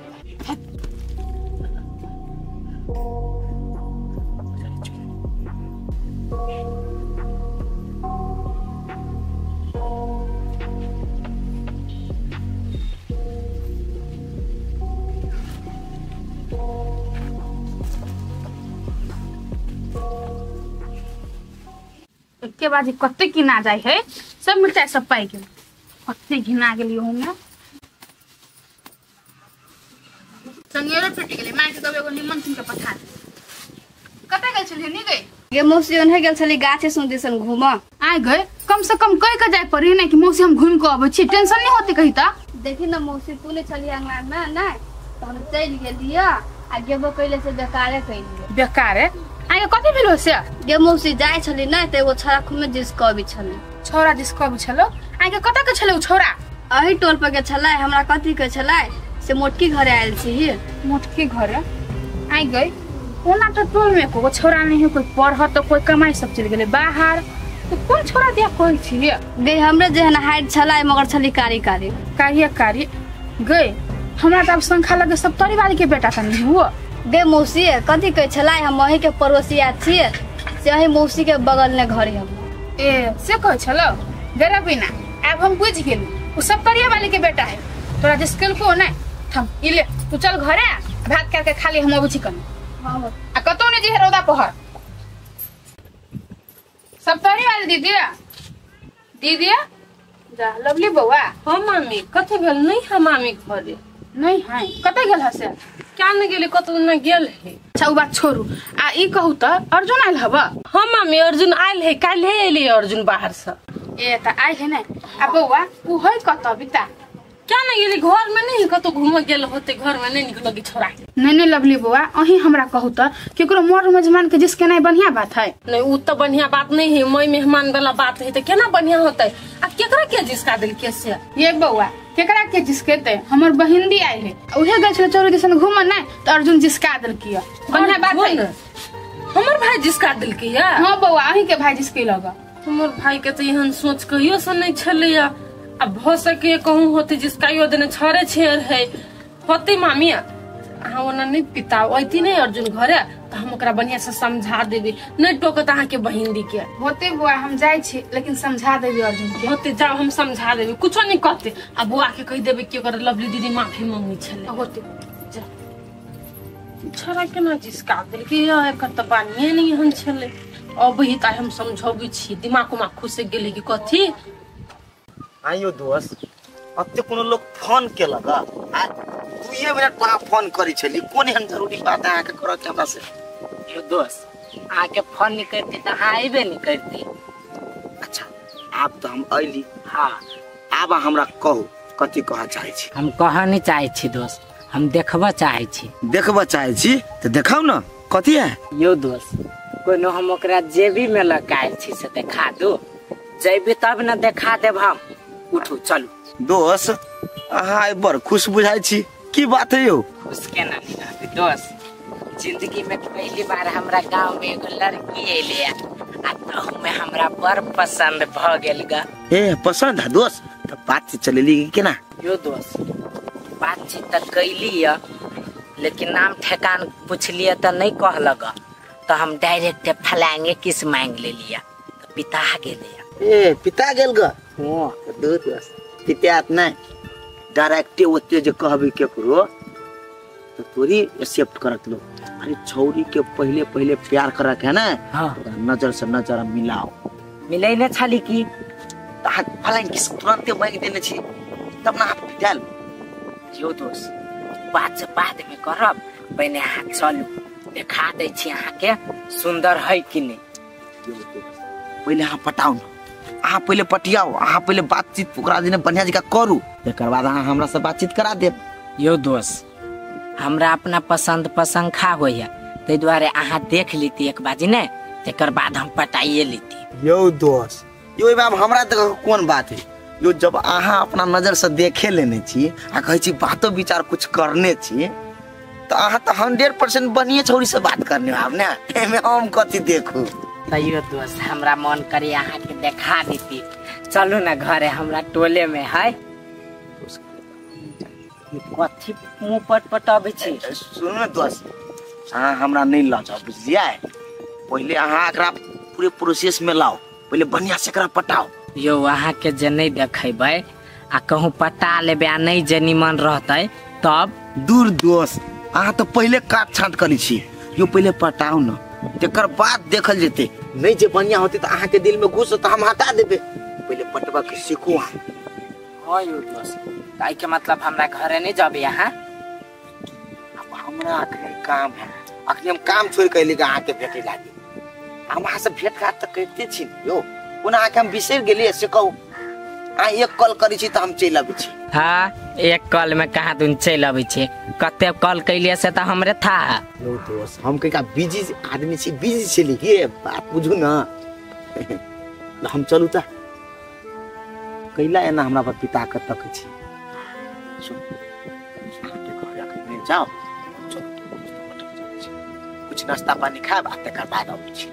के बाजी कते घिना जाय है सब मिरचाई सब पाइ गेल कते घिना गेलियो हम संगेरो टूट गेलै माय के कब एगो निमन सुन के पठा दे। कते गेल छलियै नी गई गे मौसी ओन्हे गेल छली गाछे सुन दिसन घूम आइ गए कम से कम कह के जाय पड़ी नै कि मौसी हम घूम के अबै छी टेंशन नहीं होती कही त। देखी न मौसी तू नै छली अंगना में नै त हम चलि गेलियै आ गेबो कइले से बेकारे कइलियै। बेकारे आइ कथि भेलो से? गे मौसी जाय छली नै त एगो छोरा खुमे जिस कवि छली। छोरा जिस कवि छलो आइ के कत के छले उ छोरा? अही टोल पर के छलै हमरा कथि के छलै से मोटकी घरे आयल छी। मोटकी घरे आइ गई ओना त टोल में को छोरा नहीं है कोई पढ़त त कोई कमाई सब चल गेले बाहर तो कोन छोरा दिया कहै छी? गे हमरे जेहन हाइट छलै मगर छली कारी कारी कारी कारी गई हमरा त अब शंखा लगे सब तोरी वाली के बेटा त नहीं हुआ। गे मौसी कथि कहै छलै हम अही के पड़ोसिया छियै से अही मौसी के बगल ने घर हम। ए से कहै छलो गे रबीना आब हम बुझ गेली उ सब तोरिया वाली के बेटा है तोरा जिस को नै थम ई ले तू चल घरे भात खा के खाली हम अबै छी कनी। हां आ कतौ नै जे रौदा पहर सब तोरी वाली दीदी दीदी जा लवली बौआ। हां मामी कथि भेल? नहीं हम मामी घरे नहीं है कतौ गेल हसे? क्या न गेले कतौ न गेल है। अच्छा उ बात छोड़ू आ ई कहू त अर्जुन आयल हब? हां मामी अर्जुन आयल है काल्हे एले अर्जुन बाहर से। ए त आयल है नै आ बौआ उ है कतौ बिता? क्या न गेले घर में नहीं कतौ घूम गेल होते घर में नहीं निकल छोरा। नहीं नहीं लवली बौआ अही हमरा कहू त केकरो मर मेजमान के जिसके नहीं बढ़िया बात है? नहीं उ त बढ़िया बात नहीं है मई मेहमान वाला बात है त केना बढ़िया होतै आ केकरा के जिसका दिल के से? ये बौआ केकरा के जिसकेते हमर बहिंदी आयल है उहे गेल छले चोरी दिसन घूम नै त अर्जुन जिसका देलकी बढ़िया बात है। हमर भाई जिसका देलकी है? हां बौआ अही के भाई जिसके लगा। हमर भाई के त एहन सोच कहियो से नहीं छलैया अब भ सके कहूं होते जिसकाइयो देने छरे छेर है होते मामी अहाँ ओना नहीं पिताओ अइती नहीं अर्जुन घरे त हम ओकरा बढ़िया से समझा देबे नहीं टोकत अहाँ के बहिंदी के। होते बुआ हम जाय छी लेकिन समझा देबे अर्जुन के। होते जाओ हम समझा देबे कुछो नहीं कहते आ बुआ के कह देबे कि ओकर लवली दीदी माफी मांगनी छले। होते जा छोरा केना जिसका देलकी एकर त बानिए नहीं हम छले अब ही ताई हम समझाबी छी दिमाग उमाग खुसे गेले कि कथी। आइयो दोस्त अते कोनो लोग फोन केलक आ 2 मिनट पर फोन करै छली कोन एहन जरूरी बात अहाँ के करऽ के हमरा से? यो दोस्त अहाँ के फोन नहीं करती त अहाँ अइबे नहीं करती। अच्छा आब त हम अइली। हां आब हमरा कहू कथि कहऽ चाहै छी? हम कहऽ नहीं चाहै छी दोस्त हम देखबऽ चाहै छी। देखबऽ चाहै छी त देखाउ न कथि है? यो दोस्त कोनो हम ओकरा जेबी में लकायल छी से देखा दू जेबी तब न देखा देब हम। उठू चलू। दोस्त अहाँ बड़ खुश बुझाइ छी की बात है यो? खुश केना नहीं रहबी दोस्त जिंदगी में पहली बार हमरा गांव में एगो लड़की एले आ तहु में हमरा बड़ पसंद भ गेल गा। ए पसंद है दोस्त त बातचीत चलेली केना? यो दोस्त बातचीत त कैली य लेकिन नाम ठेकान पूछलिए त नहीं कहलक त हम डायरेक्ट फलांगे किस मांग लेलिए त पिता गेले। ए पिता गेल ग? हां दोस्त पितात नहीं डायरेक्टे ओते जे कहबी केकरो तो तोरी एक्सेप्ट करत लो। अरे छौरी के पहले पहले प्यार करक है ना। हाँ। तो नजर से नजर मिलाओ। मिलै ने छली की फलाइन किस तुरंते मांग देने छी तब ना आप पिटाल। यो दोस्त बात से बाद में करब पहिने अहाँ चलू देखा दै छी अहाँ के सुंदर है कि नहीं। यो दोस्त पहले अहाँ पटाउ न अहाँ पहले पटियाओ अहाँ पहले बातचीत ओकरा दिने बढ़िया जगह करू तकर बाद अहाँ हमरा से बातचीत करा देब। यो दोस्त हमरा अपना पसंद पसंखा होइया ताहि दुआरे अहाँ देख लीती एक बाजी ने तकर बाद हम पटाइए लीती। यो दोस्त यो बाब हमरा तक कोन बात है यो जब अहाँ अपना नजर से देखे लेने छी आ कहै छी बातो विचार कुछ करने छी तो अहाँ तो 100% बढ़िया छौरी से बात करने आब ने एमे हम कथी देखू। तैयो दोस्त हमरा मन करे अहाँ के देखा देती चलू ना घरे हमरा टोले में है। कथी मुंह पट पटाबै छी? सुनू ने दोस्त, अहाँ हमरा नहीं लऽ जाउ, बुझलियै? पहिले अहाँ एकरा पूरे प्रोसेस में लाओ, पहिले बढ़िया से एकरा पटाओ। यो अहाँ के जे नहीं देखेबै आ कहूँ पटा लेबै आ नहीं जे निमन रहतै तब? दूर दोस्त, अहाँ तो पहिले काट छाँट करै छी। यो पहिले पटाउ न, तेकर बाद देखल जेतै। नहीं जे बढ़िया होतै तऽ अहाँ के दिल में घुस तऽ हम हटा देबै। पहिले पटवा के सीखू अहाँ। हाँ यो दोस्त, ताई के मतलब हमरा घरे नहीं जाबे अहाँ? अब हमरा अखनी काम है, अखनी हम काम छोड़ के अयली अहाँ के भेटे लागी। हम अहाँ से भेंट घाट तऽ करिते छी ने यो, कोना अहाँके हम बिसरि गेलियै से कहू? अहाँ एक कॉल करै छी तऽ हम चलि अबै छी। हाँ, एक कॉल में कहाँ तुम चलि अबै छी? कते कॉल कैलियै से तऽ हमरे था। यौ दोस्त, हम कहिका बिजी आदमी छी, बिजी छली के बात बुझू न। हम चलू तऽ कैला एना हमरा पर पिता के तकै छी। जाओ कुछ नाश्ता पानी खायब आ तकर बाद अबै छी।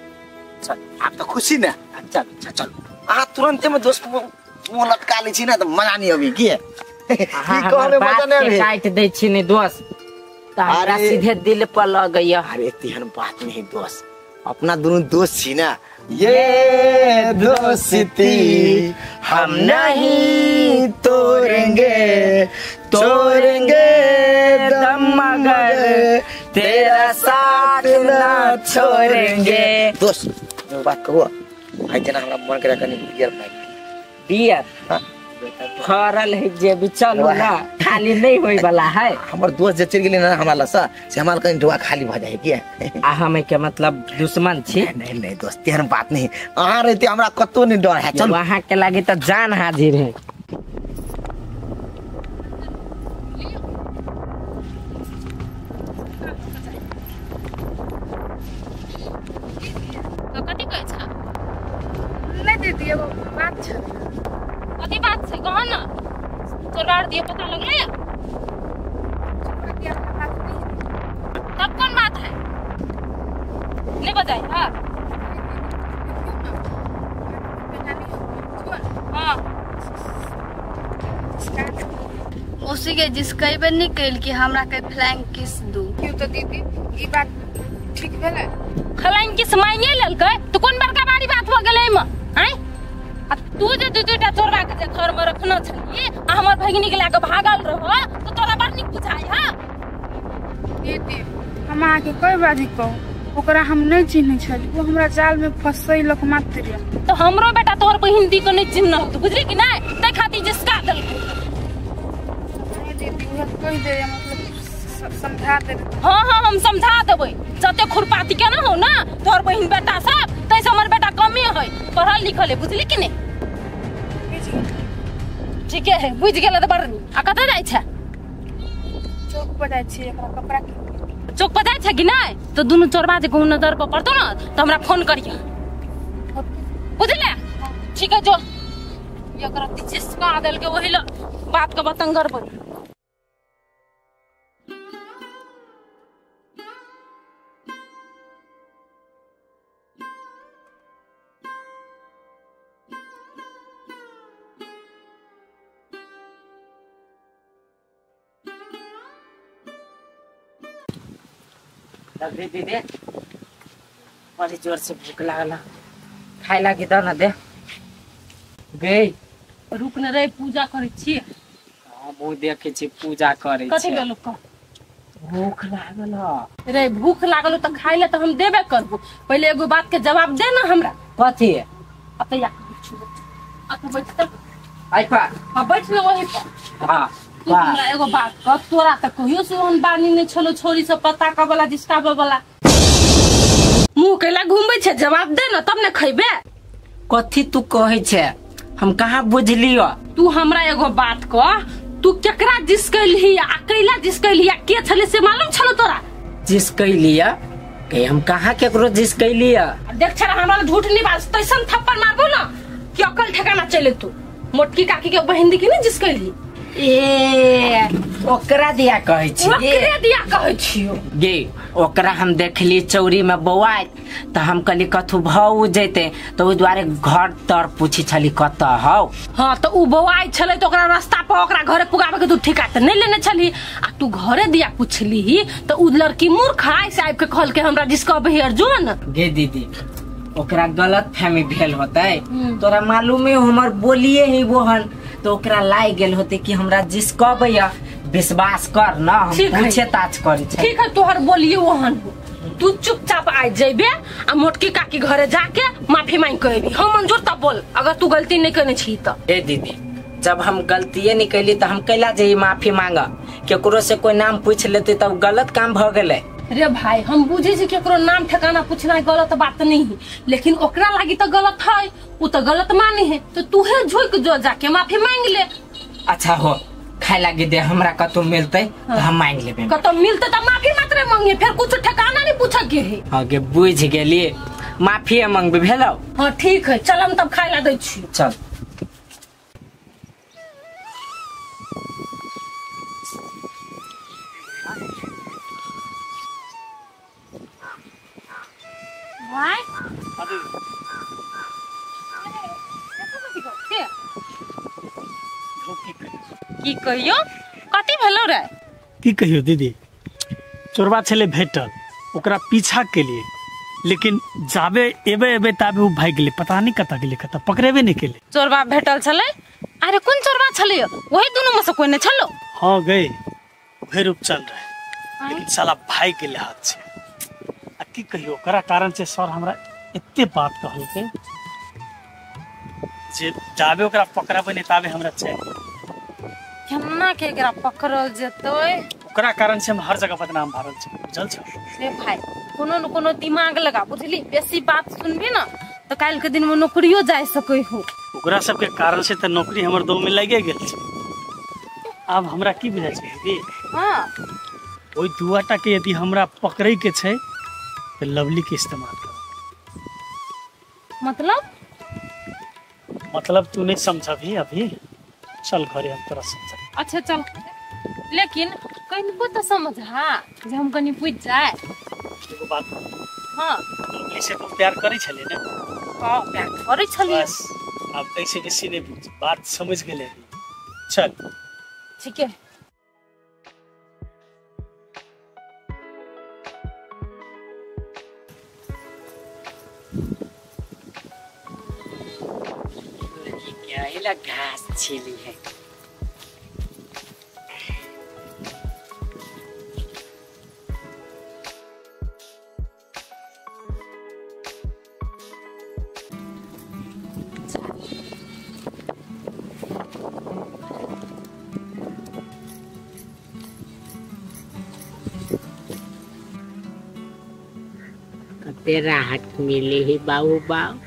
चल आब तऽ खुशी ने, चल चल। अहाँ तुरन्ते में दोस्त मुँह लटका लै छी ने तऽ मजा नहीं अबै की? काटि दै छी ने दोस्त, हमरा सीधे दिल पर लगैया। अरे तेहन बात नहीं दोस्त, अपना दोनों दोस्त छी ना। ये दोस्ती हम नहीं तोड़ेंगे, तोड़ेंगे दम मगर तेरा साथ ना छोड़ेंगे। दोस्त एगो बात कहू, आइ जेना हमरा मन करे कनी बियर पाइ। बियर? हाँ। भरल है जे भी, चलू ना, खाली नहीं होय वाला है। हमर दोस्त जे चलि गेलै ना हमरा लग से हमरा कनी ढोआ खाली भऽ जाइ की? आ हम के मतलब दुश्मन छी? नहीं नहीं दोस्त, तेहन बात नहीं, अहाँ रहते हमरा कतौ नहीं डर है। चलू अहाँ के लागे तऽ जान हाजिर है। तो कथी कहै छ? नहीं दीदी, एगो बात छै। कथी बात छै कह न? चोरबार दिए पता लगलै? तब कौन बात है? नहीं बताई? हाँ हाँ। उसी के जिसकेबे नहीं कैल कि हमरा के फ्लाइंग किस दू। क्यों तो दीदी ई बात ठीक भेलै? फ्लाइंग किस मांगे लेलकै तो कौन बड़का बारी बात हो गेलै एमे? आँय, आ तू जे दू दूटा चोरबा के जे घर में रखने छली आ हमर भगिनी के लए के भागल रह तो तोरा बड़ नीक बुझाइ। हाँ दीदी, हम अहाँके कई बारी कहू, ओकरा हम नहीं चिन्है छली, ओ हमरा जाल में फसैलक मात्र। तो हमरो बेटा तोहर बहिन दी के नहीं चिन्ह होतौ, बुझली कि नहीं? तै खातिर जिसका देलकै। दीदी उहे कहि दे, मतलब समझा दे। हाँ हाँ हम समझा देबै। जते खुरपाती के ना हो ना तोहर बहिन बेटा सब, तैसे हमर बेटा कमे है, पढ़ल लिखल है, बुझली कि नहीं? ठीके है, बुझ गेल तऽ बड़ नीक। आ कतऽ जाइ छै? चौक पर जाइ छियै एकरा कपड़ा कीन। चौक पर जाइ छै कि नहीं? तो दुनू चोरबा जे कहूँ नजर पर पड़तौ ना तऽ हमरा फोन करिह, बुझले? ठीक है जो। एकरा जिसका देलकै ओहि लए बात के बतंगर बन। दीदी दे, बड़ी जोर से भूख लागल, खाय लागी दऽ न दे। गई रुक न रे, पूजा करै छी। हमहूँ देखै छी पूजा करै छी। कथी भेलौ कह? भूख लागल ह रे। भूख लागल तऽ खाय ले तऽ हम देबे करबो, पहिले एगो बात के जवाब दे ना हमरा। कथी? अतऽ या अतऽ बैठ तऽ। आइ पर? हाँ बैठ न वही पर। हाँ तू हमरा एगो बात कह, तोरा तऽ कहियो से ओहन बानी नहीं छलो छोरी सब पता का वाला जिसकाबे वाला मुंह कैला घुमबै छै? जवाब दे ना तब ने खैबे। कथी तू कहै छै, हम कहाँ बुझलियो? तू हमरा एगो बात कह, तू केकरा जिसकैलही आ कैला जिसकैलही आ के छले से मालूम छलो तोरा? जिसकैलिया के हम कहाँ केकरो जिसकैलिया? देख छरा, हमरा झूठ नहीं बाज, तैसन थप्पड़ मारबो ना कि अकल ठिकाना चले। तू मोटकी काकी के बहिन दी के नहीं जिसकैलही? ए ओकरा दिया कहै छी? ओकरे दिया कहै छियो। गे ओकरा हम देखली चौरी में बौआइत त हम कहली कथू भौ जैते त ओहि दुआरे घर तर पूछी छली कत हौ। हाँ त उ बौआइ छलै त ओकरा रास्ता पर ओकरा घरे पुगाबे के तू ठिका त नहीं लेने छली आ तू घरे दिया पूछली त उ लड़की मूर्ख आइ से आबि के कहल के हमरा जिसकबे अर्जुन। गे दीदी ओकरा गलत फहमी भेल होतै, तोरा मालूमे हमर बोलिए ही बोहन तो ओकरा लाग गेल होते कि हमरा जिसकबैया, विश्वास कर ना हम पूछे ताछ करी छै। ठीक है तोहर बोलिए ओहन, तू चुपचाप आ जइबे आ मोटकी काकी घरे जाके माफी मांग के अइबी, हम मंजूर तब बोल अगर तू गलती नहीं करने छी त। ए दीदी जब हम गलतीये नहीं कैली त हम कैला जे माफी मांग, केकरो से कोई नाम पूछ लेते तब गलत काम भ गेलै। रे भाई हम बुझे छी केकरो नाम ठिकाना पूछना गलत बात नहीं है, लेकिन ओकरा लागी तो गलत है, उ तो गलत माने है तो तूहे झुक जो जाके माफी मांग ले। अच्छा हो खाए लागी दे हमरा कतौ मिलते तो हम मांग लेबे, कतौ मिलते तो माफी मात्र मांगे फिर कुछ ठिकाना नहीं पूछ के है। हां गे बुझ गेली माफी मांगबे भेलो। हां ठीक है चल हम तब खाए ला दै छी। चल भाई की कहियो कथी भेलो रे? की कहियो दीदी, चोरबा छले भेटल ओकरा पीछा के लिए, लेकिन जाबे एबे एबे ताबे उ भाग गेलै, पता नहीं कतऽ गेलै, कतऽ पकड़ेबे नहीं केले। चोरबा भेटल छले? अरे कोन चोरबा छले? वही दोनों में से कोई नहीं छलो। हाँ गए उहे रूप चल रहे, लेकिन साला भाग गेलै हाथ से। आ की कहियो ओकरा कारण से सर हमरा एते बात कहलकै जे जाबे ओकरा पकड़ाबे नहीं ताबे हमरा चैन। केना के एकरा पकड़ल जेतै? ओकरा कारण से हम हर जगह बदनाम भरल छी, बुझल छ? रे भाई कोनो न कोनो दिमाग लगा बुझली, बेसी बात सुनबी न त काल के दिन में नौकरियो जाय सकै हो। ओकरा सब के कारण से त नौकरी हमर दो में लागे गेल छै। आब हमरा की बुझाय छै दीदी? हां ओइ दुआटा के यदि हमरा पकड़ै के छै त लवली के इस्तेमाल कर। मतलब? मतलब तू नहीं समझबी अभी, चल घरे हम तोरा समझा। अच्छा चल, लेकिन कनिको तो समझ हा जे हम कनी पूछ जाए। एगो बात। हां ऐसे तो प्यार करै छले ना? हां प्यार करै छलिए। बस अब ऐसे बेसी नहीं पूछ, बात समझ गेले। चल ठीक है। घास छिली है कते राहत मिली ही बाबू बाबू,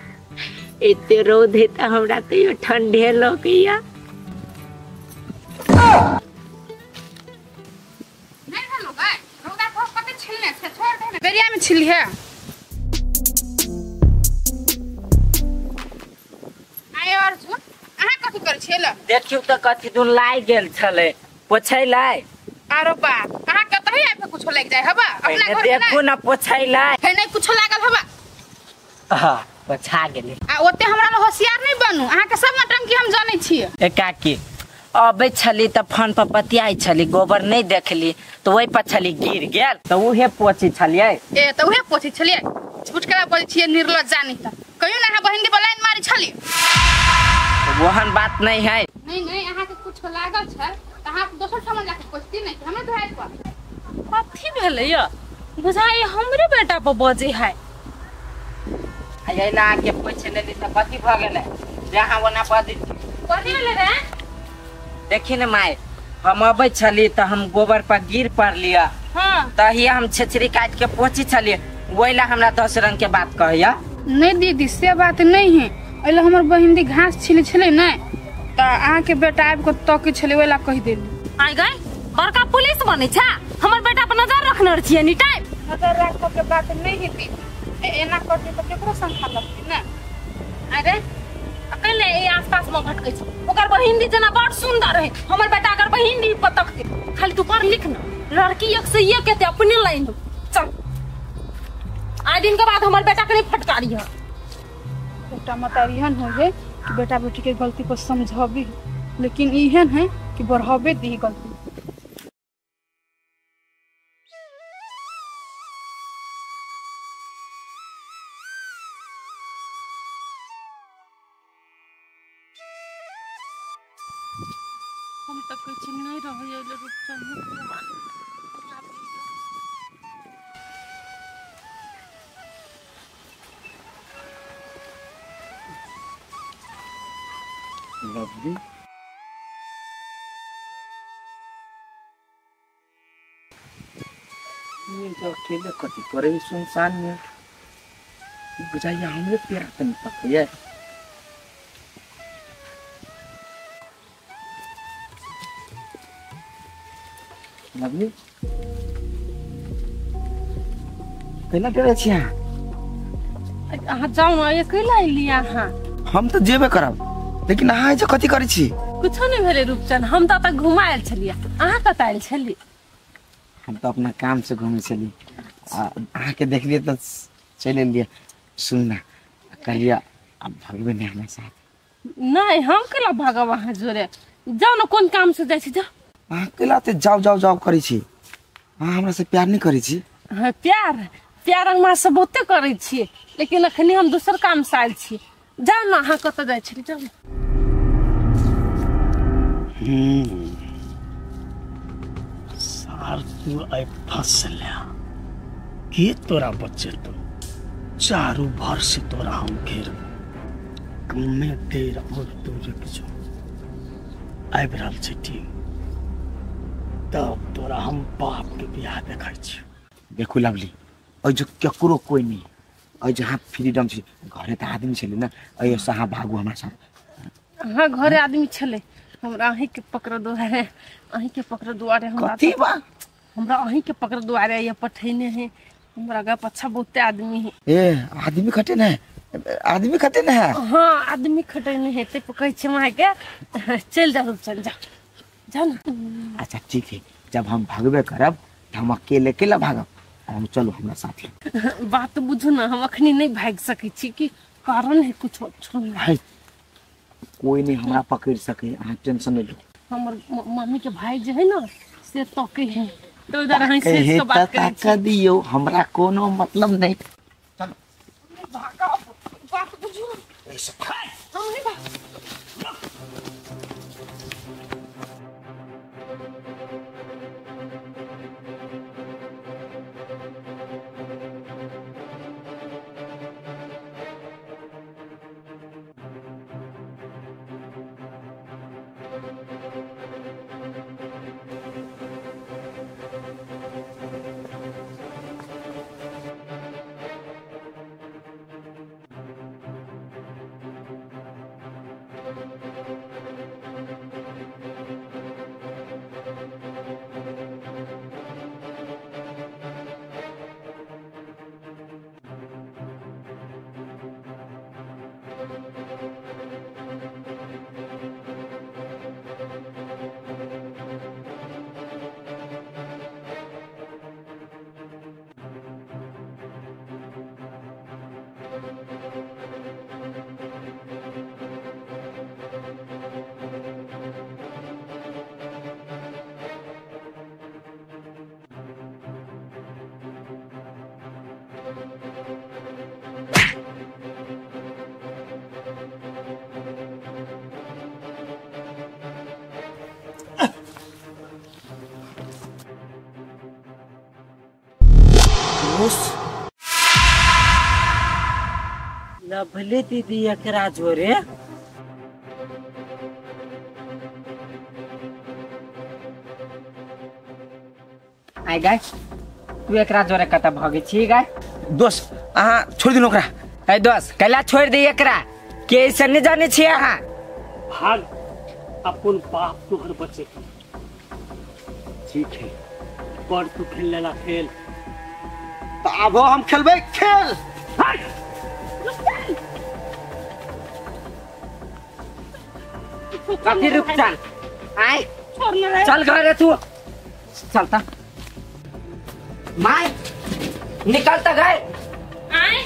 एते रौद है त हमरा तो ठंडे लगैया। नहीं भेलो गाय, रौदा पर कते छिलने छै, छोड़ दे ने बेरिया में छिली है। आय अर्जुन अहाँ कथि करै छियै? ल देखियौ त कथि दुन लाग गेल छलै पोछै लाय। आरो बा अहाँ कतही आबि के कुछो लागि जाय हबा अपना घर में? देखू न पोछै लाय हे नहीं कुछो लागल हबा। हां पोछा गेलै। आ ओते हमरा ल होशियार नहीं बनू, अहाँ के सब नटंकी हम जानै छियै। ए काकी अबै छली त फोन पर बतियाइ छली, गोबर नहीं देखली त ओहि पर छली गिर गेल त उहे पोछी छलियै। ए त उहे पोछी छलियै, झूठ केना बजै छियै निर्लज्ज जानी त। कहियो ना अहाँ बहिन दी पर लाइन मारी छली? ओहन बात नहीं है। नहीं नहीं अहाँ के कुछ लागल छै त अहाँ दोसर ठाम जाके पोछती नहीं, हमरा धराइ पर। कथी भेलै य? बुझाइ हमरे बेटा पर बजै है। अइला के पोछ लेली त कथी भ गेलै जे अहाँ ओना बजै छी? कथी भेलै रे? देखी ने माय, हम अबै छली त हम गोबर पर गिर पड़लियै। हां तहिया हम छेछरी काट के पोछी छलियै, ओइला हमरा 10 रंग के बात कहैया। नहीं दीदी से बात नहीं है, ओइला हमर बहिन दी घास छिले छलै ने त अहाँ के बेटा आबि के तकै छलै ओइला कहि देली। आइ गए बड़का पुलिस बनै छ, हमर बेटा पर नजर रखने छियै नी टाइम। नजर राखऽ के बात नहीं है दीदी, एना करते त केकरो संखा लगतै ने। अरे अकेले ए आसपास में भटकै छै, ओकर बहिन दी जेना बड़ सुंदर है, हमर बेटा अगर बहिन दी पतकते। खाली तू पढ़ लिख न, लड़की एक से एक हेतै अपने लाइन। चल आइ दिन के बाद हमर बेटा के नहीं फटकारी है। बेटा मतारी एहन हो है कि बेटा बेटी के गलती पर समझाबी, लेकिन एहन है कि बढ़ावे दी गलती। हम तो कुछ नहीं रहे रूपचंद। लवली ये जो अकेले कथी करे सुनसान में बुझाइए हमरे प्यार तनी पकड़िए। लवली कैला डरे छी अहाँ? अहाँ जाउ न, अकेला अयली अहाँ। हम तो जेबे करब, लेकिन अहाँ जे कथी करै छी? कुछो नहीं भेलै रूपचंद, हम तऽ घुमा आयल छलियै। अहाँ कतऽ आयल छलियै? हम तऽ अपना काम से घूमै छलियै, अहाँके देखलियै तऽ चलि एलियै। सुन ना, कहलियै आब भगबै नहि हमरा साथ। नहीं, हम केला भागब अहाँ जोरे? जाउ ने, कोन काम से जाइ छी जाउ। अहाँ केला तऽ जाउ जाउ जाउ करै छी? अहाँ हमरा से प्यार नहि करै छी? हाँ, प्यार प्यार हम अहाँ से बहुते करै छियै, लेकिन अखनी हम दोसर काम से आयल छी। जाउ ने, अहाँ कतऽ जाइ छलियै जाउ ने। सार तू आइ फंसला के तोरा बचेतो, चारू भर से तोरा हम घेर कमे देर और तू रुक जो, आबि रहल छै टीम, तब तोरा हम बाप के बियाह देखै छी। देखू लवली, एहि जो केकरो कोई नहीं, एहि जे अहाँ फ्रीडम छी। घरे तऽ आदमी छलै ने, एहिसँ अहाँ भागू हमरा साथ। हाँ, घरे आदमी छलै, हमरा अहीं के पकड़ दुआरे, अहीं के पकड़ दुआरे हमरा कथी बा? हमरा अहीं के पकड़ दुआरे ये पठैने है, हमरा गा पछा बहुते आदमी है। ए आदमी खटे ने है, आदमी खटे ने है। हाँ, आदमी खटे ने है, ते कहै छी माय के चल जा रूपचंद, जा जा ना। अच्छा ठीक है, जब हम भागबे करब तो हम अकेले अकेला भागब, हम चलो हमरा साथ। बात बुझू ना, हम अखनी नहीं भाग सकै छी कि कारण है कुछ है, कोई नहीं हमरा पकड़ सके, अहाँ टेंशन नहीं लो। हमर मम्मी के भाई जे है ना से तके है, तो इधर अहीं से बात करै छी। दियो, हमरा कोनो मतलब नहीं। चलो भागब, बात बुझू ना, हम नहीं भाग। लवली दीदी एकरा जोरे आइ गाय, तू एकरा जोरे कतऽ भगै छी गाय? दोस्त अहाँ छोड़ि दियौ ओकरा। ए दोस्त, कैला छोड़ि दे एकरा? के ऐसे नहीं जानै छी अहाँ? भाग, अपन बाप तोहर बचेतौ। ठीक है, पर तू खेल लेला खेल, तो आबो हम खेलबै खेल। कथी रुपचन आय, चल घरे तू, चलता माय। निकल त गए। आए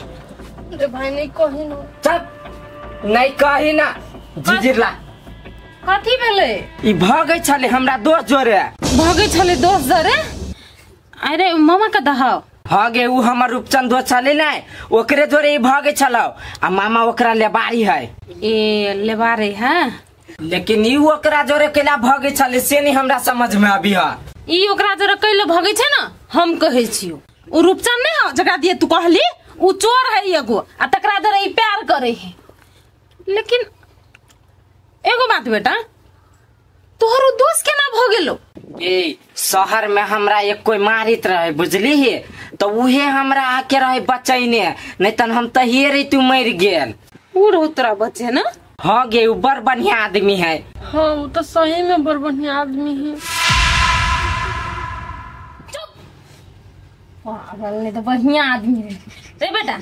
रे भाई नहीं कही ना। चल नहीं कही ना जिजिरला। कथी भेलै? ई भगै छले हमरा दोस्त जोरे। भगै छले दोस्त जोरे? अरे मामा के दहाव भगे उ हमर रूपचंद दोस्त छले नै, ओकरे जोरे ई भगै छलौ आ मामा ओकरा लेबारी है। ए लेबारी है, लेकिन ई ओकरा जोरे केला भगै छले से नहीं हमरा समझ में आबी है। ई ओकरा जोरे कैले भगै छै ना हम कहै छियो, उ रूपचंद नहीं हो जकरा दिए तू कहली उ चोर है एगो आ तकरा जोरे ई प्यार करे है। लेकिन एगो बात बेटा, तोहर दोस्त केना भ गेलो? ए शहर में हमरा एक कोई मारित रहे बुझली हे, तो उहे हमरा आके रहे बचैने, नहीं तन हम तहिए रही तू मर गेल। उ रहो तोरा बचे ना? हाँ गे, उ बड़ बढ़िया आदमी है। हाँ उ तो सही में बड़ बढ़िया आदमी है। चुप पागल, नहीं तो बढ़िया आदमी है रे बेटा।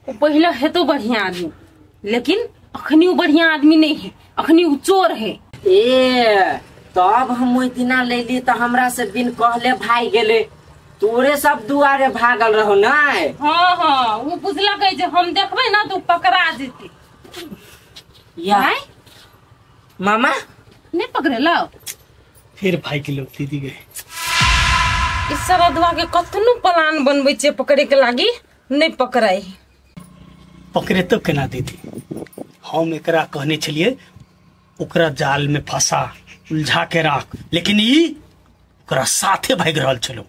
वो पहले है तो बढ़िया आदमी, लेकिन अखनी वो बढ़िया आदमी नहीं है, अखनी वो चोर है। ए तब हम ओहि दिना लेली तो हमरा से बिन कहले भाग गेले, तोरे सब दुआरे भागल रहो ना। हाँ हाँ वो बुझलक जे हम देखबै ना तो पकड़ा जेतै। या मामा नहीं पकड़ेलो फिर भाई के लोग दीदी गए। इस सरदवा के कतनो प्लान बनबै छै पकड़े के लागी, नहीं पकड़ाई। पकड़े तो केना दीदी, हम एकरा कहने छलिए ओकरा जाल में फंसा उलझा के राख, लेकिन ई ओकरा साथे भाग रहल छलो।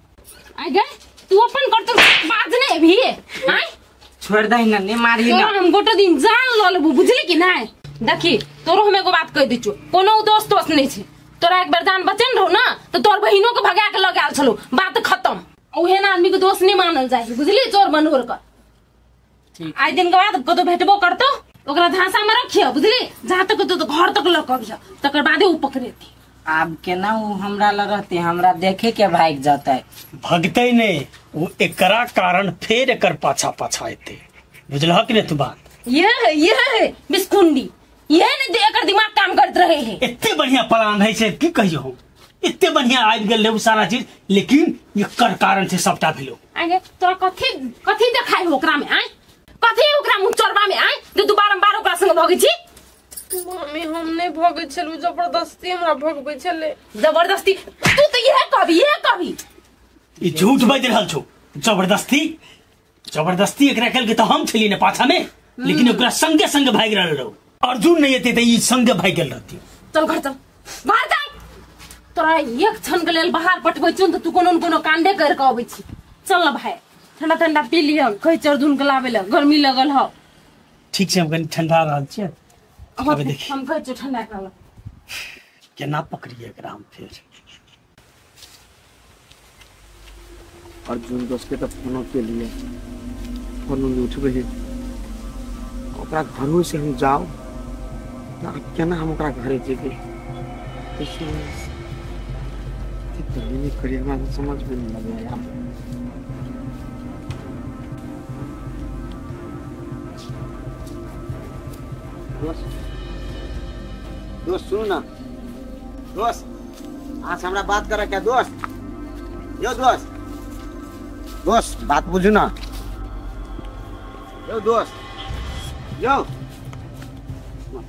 आइ गे तू अपन करतन बाज नै अभी आइ छोड़ दही ना, ने मारी ना। हम गोटो दिन जान ल लेबू बुझली कि नै। देखी तोरो हम एगो बात कह दै छु, कोनो दोस्त दोस्त नै छै। तोरा एक बार जान बचन रहो ना तो तोर बहिनो के भगा के लग आयल छलो, बात खत्म। ओहेन आदमी के दोस्त नहीं मानल जाय बुझली, चोर बनोर के। आइ दिन के बाद कतो भेटबो करतो ओकरा झांसा में रखियो बुझली, जहाँ तक तो घर तक ल के अबियो, तकर बादे उ पकड़ेती। आब केना उ हमरा लग रहते, हमरा देखे के भाग जतै। भगतै नहीं वो, एकरा कारण फेर एकर पाछा पाछा एते, बुझलह कि नहीं तू बात? ये है बिस्कुंडी, ये ने एकर दिमाग काम करत रहे है। एते बढ़िया प्लान है से की कहियो हम, एते बढ़िया आबि गेल उ सारा चीज, लेकिन एकर कारण से सबटा भेलो। आगे तोरा कथी कथी देखाइ हो ओकरा में? आय कथी ओकरा मुंह चोरबा में? आय जे तू बारंबार ओकरा संग भगै छी। मम्मी हम नहीं भगै छलु, जबरदस्ती हमरा भगबै छले। जबरदस्ती? तू तो यह कहबी, यह कहबी। ई झूठ बाजि रहल छौ। जबरदस्ती जबरदस्ती एकरा कल के तो हम छली ने पाछा में, लेकिन ओकरा संगे संगे भागि रहल रहो। अर्जुन नहीं एते त ई संगे भागि गेल रहती। चल घर चल, बाहर चल। तोरा एक क्षण के लेल बाहर पठबै छौ त तू कोनो न कोनो कांडे कर के अबै छी। चल न भाई, ठंडा ठंडा पी लिह, कहै छै अर्जुन के लाबै ले, गर्मी लगल हौ। ठीक छै, हम कनि ठंडा रहल छियै। अब देखी हम कहै छियौ ठंडा कर ल। केना पकड़िए एकरा हम फेर। अर्जुन दोस्त के तो फोनो के लिए फोनो नहीं उठबे है, ओकरा घरों से हम जाओ ना केना हम ओकरा घरे जेबै, नहीं करिए हमरा समझ में नहीं लगे यार। दोस्त दोस्त सुन ना दोस्त, आज हमरा बात करे क्या दोस्त? यो दोस्त दोस्त बात बुझू ना यो दोस्त, यो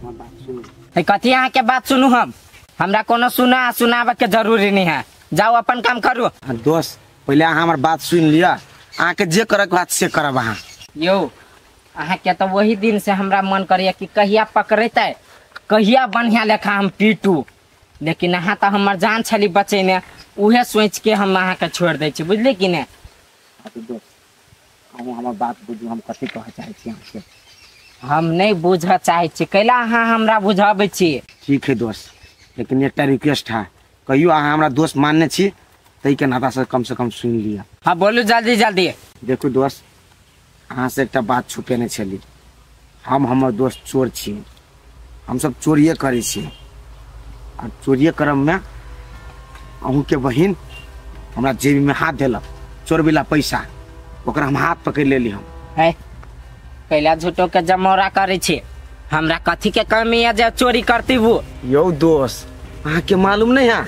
बात सुनू। कथी अहाँ के बात सुनू हम? हमरा कोनो सुना सुनावे के जरूरी नहीं है, जाओ अपन काम करू। दोस्त पहले अहाँ हमर बात सुन लिया, अहाँ के जे करे के बात से करब अहाँ। यो अहाँ के तो वही दिन से हमरा मन करिए कि कहिया पकड़ेतै, कहिया बढ़िया लेखा हम पीटू, लेकिन अहाँ तो हमर जान छली बचेने, उहे सोच के हम अहाँ के छोड़ दै छी बुझली कि नहीं। दोस्त अहूँ हमर बात बुझू, हम कथी कहऽ चाहै छी अहाँके। हम नहीं बुझऽ चाहै छी, कैला अहाँ हमरा बुझाबै छी? ठीक है दोस्त, लेकिन एकटा रिक्वेस्ट है, कहियो अहाँ हमरा दोस्त मानने छी ताहिके नाता से कम सुनि लिअ। हाँ बोलू जल्दी जल्दी। देखू दोस्त, अहाँ से एकटा बात छुपेने छली, हम हमर दोस्त चोर छी, हमसब चोरिए करै छी, आ चोरिए करममे अहूँके बहिन हमरा जेबीमे हाथ देलक, चोरबेला पैसा, ओकरा हम हाथ पकड़ि लेली हम। है कैला झूठो के जमौरा करै छी, हमरा कथी के कमी है जे चोरी करती वो? यौ दोस्त अहाँके मालूम नहीं है,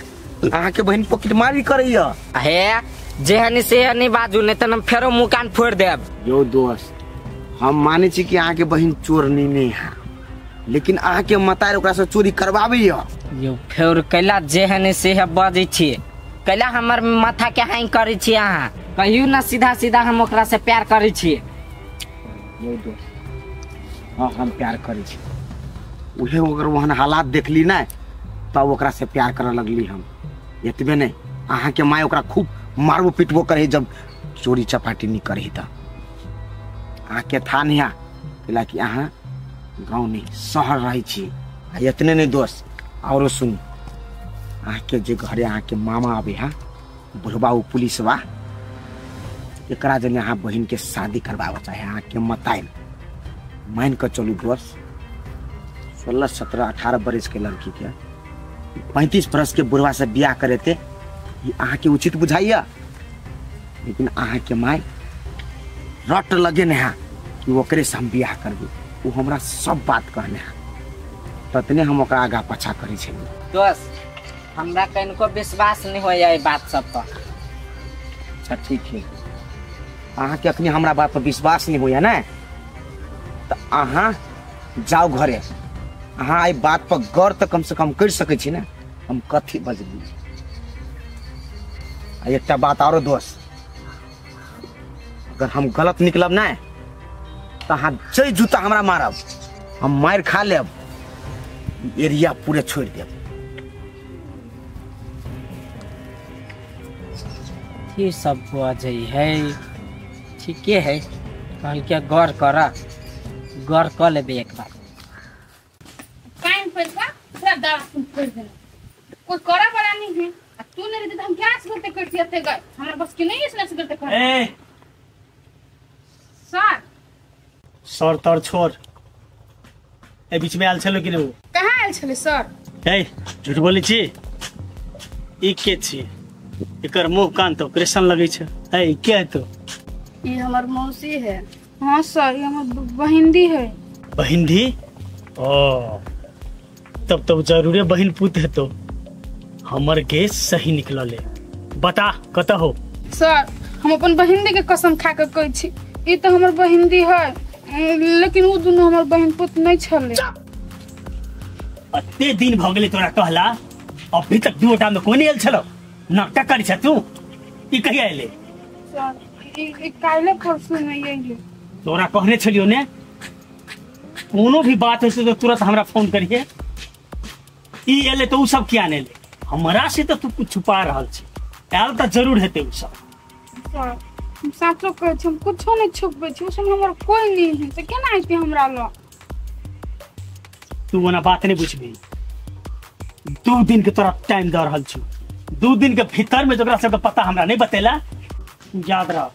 अहाँके बहिन पॉकेटमारी करैया। हे जे हनी से हनी बाजू नहीं त हम फेरो मुंह कान फोड़ देब। यो दोस्त हम माने छी कि अहाँ के बहिन चोरनी नहीं है, लेकिन अहाँ के मतार ओकरा से चोरी करवाबैया। यो फेर कैला जे हनी से है बजै छी, कैला हमर माथा के हानि करै छी अहाँ? कहियो ना सीधा सीधा हम ओकरा से प्यार करै छी। यो दोस्त हाँ हम प्यार करै छी, उहे ओकर वहन हालात देखली ना तब ओकरा से प्यार करे लगली हम। एतबे नहीं अहाँ के माय ओकरा खूब मारबो पिटबो करे जब चोरी चपाटी नहीं करे त। अहाँ के था नहीं कैला कि अहाँ गाँव नहीं शहर रहे छी। आ इतने नहीं दोस्त औरो सुन, अहाँ के जे घरे अहाँ के मामा आबे है बुढ़बा उ पुलिसवा, एकरा जने अहाँ बहिन के शादी करवाबऽ चाहे अहाँ के मताइल। मान के चलू दोस्त 16, 17, 18 बरस के लड़की के 35 बरस के बुढ़वा से बियाह करेते ये अहाँ के उचित बुझाइया? लेकिन अहाँ के my रट लगे ने है कि ओकरे से हम बियाह करबे, वो हमरा सब बात कहने है ततने हम ओकरा आगा पाछा करै छलियै। दोस्त हमरा कनको विश्वास नहीं होइया ई बात सब पर। अच्छा ठीक है, अहाँ के अखनी हमरा बात पर विश्वास नहीं होइया ने त अहाँ जाओ घरे, अहाँ एहि बात पर गौर तऽ कम से कम कर सकै छी ने हम कथी बजली। आ एकटा बात आरो दोस्त, अगर हम गलत निकलब ने तऽ अहाँ जै जूता हमरा मारब हम मारि खा लेब, एरिया पूरे छोड़ि देब। ई सब बजै है ठीके है, कहलकै गौर कर, गौर कऽ लेबै एक बार। कान पर का पूरा दाल फोड़ देना, कोई करे वाला नहीं है। आ तू नहीं रहते तो हम क्या करते करते थे गए, हमरा बस की नहीं इसने से करते कर। ए सर सर तर छोड़, ए बीच में आयल छलो कि नहीं? कहाँ आयल छले सर? ए झूठ बोलै छी? ई के छी? एकर मुंह कान तो ऑपरेशन लगै छै। ए के है तो? ई हमर मौसी है। हाँ सर ये हमर बहिंदी है। बहिंदी? ओ तब तो जरूरे बहिन पुत है तो। हमर गेस सही निकलले। बता कत हो? सर हम अपन बहिंदी के कसम खा के कहै छी ई तो हमर बहिंदी है, लेकिन उ दुनू हमर बहिन पुत नहीं छले। अते दिन भ गेलै तोरा कहला, अभी तक दूटा में कोनी आयल छलो? नाटक करै छ तू? ई कहिया एले? सर ई काल्हि परसू नहीं एले। तोरा कहने छलियो ने कोनो भी बात होय तो तुरंत हमरा फोन करिए। ई एले तो उ सब किया ने एले? हमरा से तो तू कुछ छुपा रहल छी, आयल त जरूर हेतै उ सब। सर हम साचो कहै छी, हम कुछो नहीं छुपबै छी, उ सब हमर कोई नहीं है त केना एते हमरा ल? तू ओना बात नहीं बुझबी। 2 दिन के तोरा टाइम the रहल छी, 2 दिन के भीतर में जकरा सबके पता हमरा नहीं बतेला याद रख।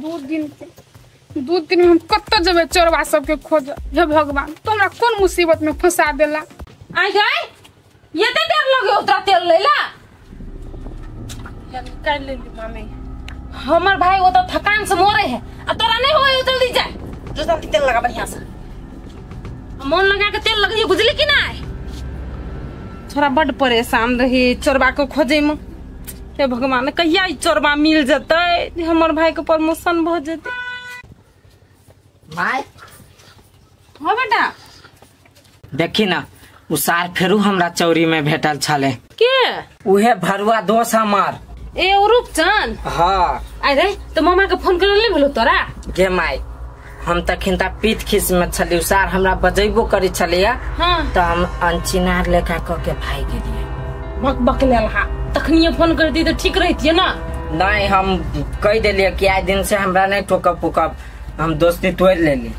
2 दिन के 2 दिन में हम कत्तो जेबै चोरवा सबके खोज। हे भगवान तो हमरा कोन मुसीबत में फंसा देला। आई गई ये ते देर लगे उतरा तेल लेला निकाल ले ली मामी। हमर भाई वो तो थकान से मोरे है आ तोरा नहीं होय जल्दी जा जो जल्दी तेल लगा बढ़िया से मन लगा के तेल लगइए बुझली कि ना। छोरा बड परेशान रही चोरबा को खोजे में। हे भगवान कहिया ई चोरबा मिल जतै हमर भाई के प्रमोशन भ जतै। My हां बेटा देखी ना उ सार फेरू हमरा चौरी में भेटल छले। के? उहे भरुआ दोस्त हमार। ए रूपचंद? हाँ। अरे तो मामा के फोन करले भेलो तोरा? गे my हम तखन ता पीत खिस में छली, सार हमरा बजैबो करै छलिया। हाँ। त हम अनचिनार लेखा क के भाई गेलियै। बक बक लेलहा तखनिए फोन कर दी तो ठीक रहतिए ना। नहीं हम कह देलियै कि आइ दिन से हमरा नहीं टोकब पुकब, हम दोस्ती तोड़ लेली।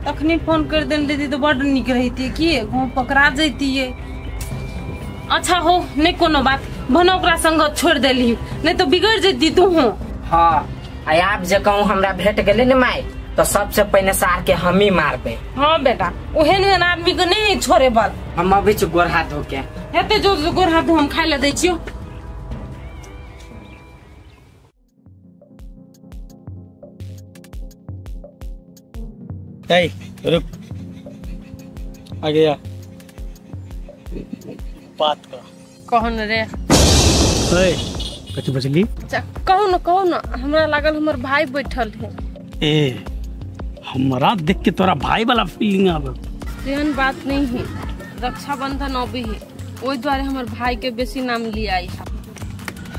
तखनी फोन कर देने रहती तो बड निक रहती कि गाँव पकड़ा जैतिए। अच्छा हो नहीं कोनो बात भनो ओकरा संग छोड़ देली नहीं तो बिगड़ जैती तू। हाँ आब जे कहूँ हमरा भेट गेले ने माई तो सबसे पहले सार के हम ही मारबे। हाँ बेटा ओहेन ओहेन आदमी के नहीं छोड़े बल। हम अभी गोड़ हाथ धो के हेते जो गोड़ हाथ हम खाय ले दै छियो। ए रुक आ गया बात का। कहन रे ए कथि बजली? कहू न हमरा लागल हमर भाई बैठल है। ए हमरा देख के तोरा भाई वाला फीलिंग आवे। तेहन बात नहीं है, रक्षाबंधन अबे है ओहि दुआरे हमर भाई के बेसी नाम लियाई है।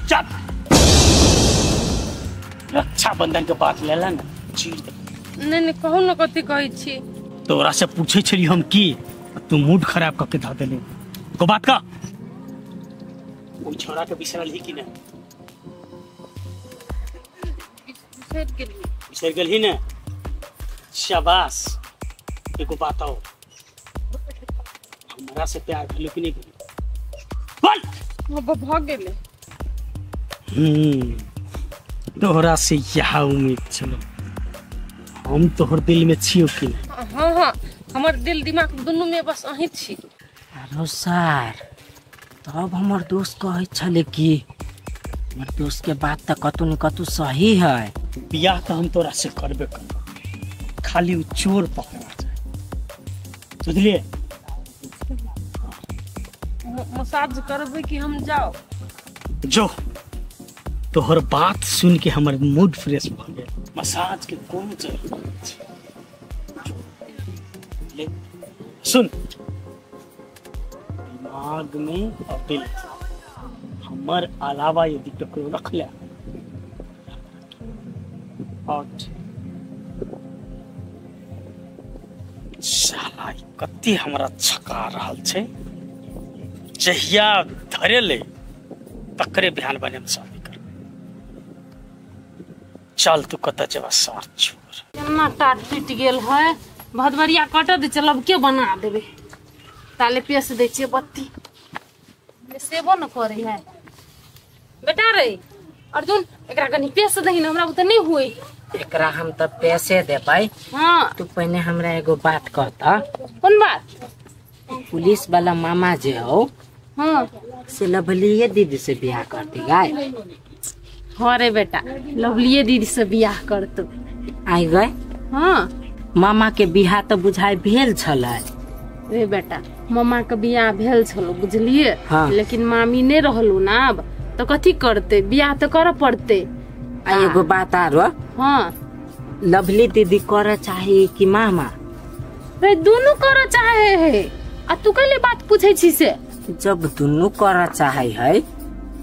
चुप, रक्षाबंधन के बात लेला ना चीर दे। नहीं नहीं कहू न कथि कहै छी। तोरा से पूछे छली हम की तू मूड खराब करके धा देले। को बात का ओइ छोरा के बिसरल ही कि ना? बिसर गेली। बिसर गेलही ना? शाबाश। एगो बात आओ, हमरा से प्यार भेलो कि नहीं भेलो? बोल। भ गेले। तोहरा से यह उम्मीद छलो, हम तोहर दिल में छियो कि नहीं? हाँ हाँ हमर दिल दिमाग दुनू में बस अहीं छी। अरे सर तब हमर दोस्त कहै छले कि हमर दोस्त के बात त कतौ न कतौ सही है। बियाह तो हम तोरा से करबे करब, खाली उ चोर पकड़ा जाए, बुझलिए? मसाज करबे कि हम जाओ? जो तोहर बात सुन के हमर मूड फ्रेश भ गेल। मसाज के कोन जरूरत छै? ले सुन, दिमाग में और दिल हमर अलावा यदि ककरो रख ले और साला कते हमरा छका रहल छै। जहिया धरे ले तकरे बिहान बने हम शादी करबै। चल तू कतऽ जेबा सार छोर। केना टाट टूटि गेल है, भदबरिया कटऽ दे चलब के बना देबै। ताले पेस दै छियै बत्ती सेबो न करे है। बेटा रे अर्जुन एकरा कनी पेस दही न, हमरा बुते नहीं हुए। एकरा हम त पैसे देबै। हाँ तू पहिने हमरा एगो बात कहता। कोन बात? पुलिस वाला मामा जे हो, हाँ से लवलीए दीदी से बियाह करती गाय। हाँ रे बेटा लवलीए दीदी से बियाह करतो। आई गए? हाँ मामा के बियाह तो बुझाई भेल छलै। रे बेटा मामा के बियाह भेल छलो बुझलिए। हाँ। लेकिन मामी नहीं रहलू ना अब तो कथी करते, बियाह तो करे पड़ते। आ एगो बात आरो। हाँ लवली दीदी करे चाहे कि मामा? रे दोनों करे चाहे है। आ तू कैले बात पूछे छी से? जब दोनों करे चाहे है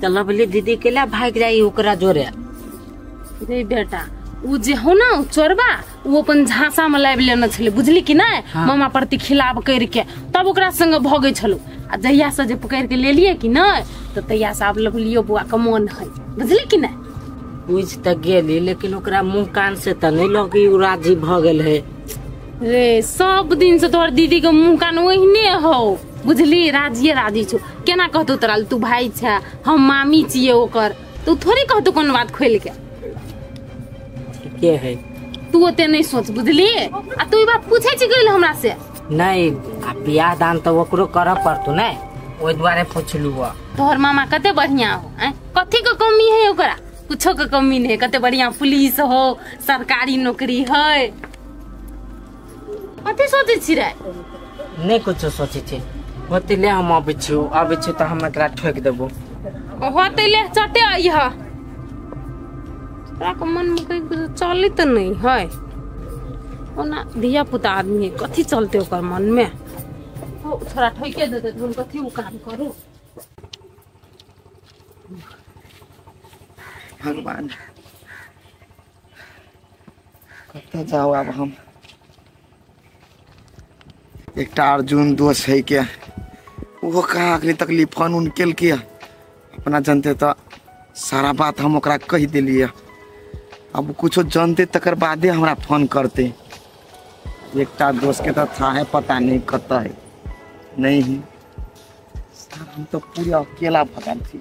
तो लवली दीदी के ला भाग जाई ओकरा जोरे। रे बेटा उ जे हो ना चोरबा उ अपन झांसा में लाबि लेने छले बुझली कि नहीं। हाँ। मामा प्रति खिलाफ करके तब ओकरा संग भगै छलो। आ जहिया से जे पकड़ के ले लिए कि नहीं तो तहिया से आब लवलियो बुआ के मन है बुझली कि नहीं। बुझ त गेली लेकिन ओकरा मुंह कान से त नहीं लगी उ राजी भ गेल है। रे सब दिन से तोहर दीदी के मुंह कान ओहिने हो बुझली, राजिए राजी छो। केना कहतो तोरा तू भाई छे हम मामी छियै ओकर, तू थोड़ी कहतो कोन बात खोल के। ठीके है तू ओते नहीं सोच बुझली। आ तू ई बात पूछे छी गेल हमरा से? नहीं आ बियाह दान त ओकरो करऽ पड़तो ने, ओइ दुआरे पुछलु। तोहर मामा कते बढ़िया हो, कथी के कमी है ओकरा? कुछो के कमी नहीं है, कते बढ़िया पुलिस हो, सरकारी नौकरी है। कथी सोचे छी रे? नहीं कुछो सोचे छी। होते ले हम आबै छियो, आबै छियो त हम एकरा ठोक देबो। होते ले चटे आइह। तोरा के मन में कहीं कुछ चले त नहीं है। ओना धिया पुता आदमी है कथी चलते ओकर मन में? हो थोड़ा ठोके देते हम कथी उ काम करू। भगवान कतऽ जाओ अब हम। एकटा अर्जुन दोस्त है के वो कहाँ अखनी तक फोन उन केलकै। अपना जनते तो सारा बात हम ओकरा कहि देलियै, अब कुछो जानते तकर बादे हमरा फोन करते। एकटा दोस्त के तो था है पता नहीं कतऽ है नहीं है। हम तो पूरा अकेला भगल छी,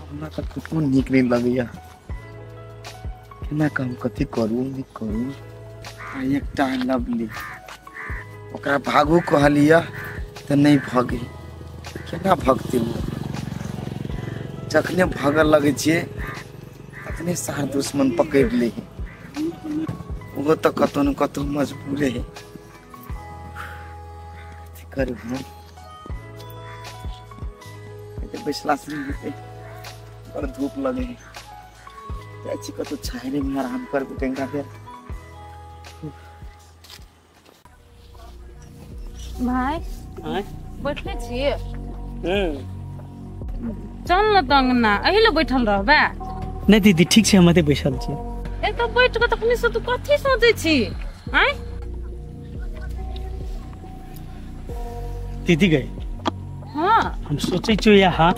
हमरा तो कतौ नीक नहीं लगैया। केना कहूँ कथी करू नहीं करू। आ एकटा लवली ओकरा भागू कहलियै तऽ नहीं भगे, केना भगते ओ? जखने भगल लगै छियै तखने सार दुश्मन पकड़ि लै है। ओहो तऽ कतौ न कतौ मजबूरे है। कथी करू हम? बैसला से नहि हेतै, बड़ धूप लगे है। जाइ छी कतौ छाहरे में आराम करबै कनिका देर। भाई आँय? बैठले छियै? चल न त अंगना, एहि लए बैठल रहबै? नहि दीदी ठीक छै, हम एतै बैसल छी। ए तऽ बैठ कऽ तखनी से तू कथी सोचै छी? आँय दीदी गए, हाँ हम सोचै छियै यहाँ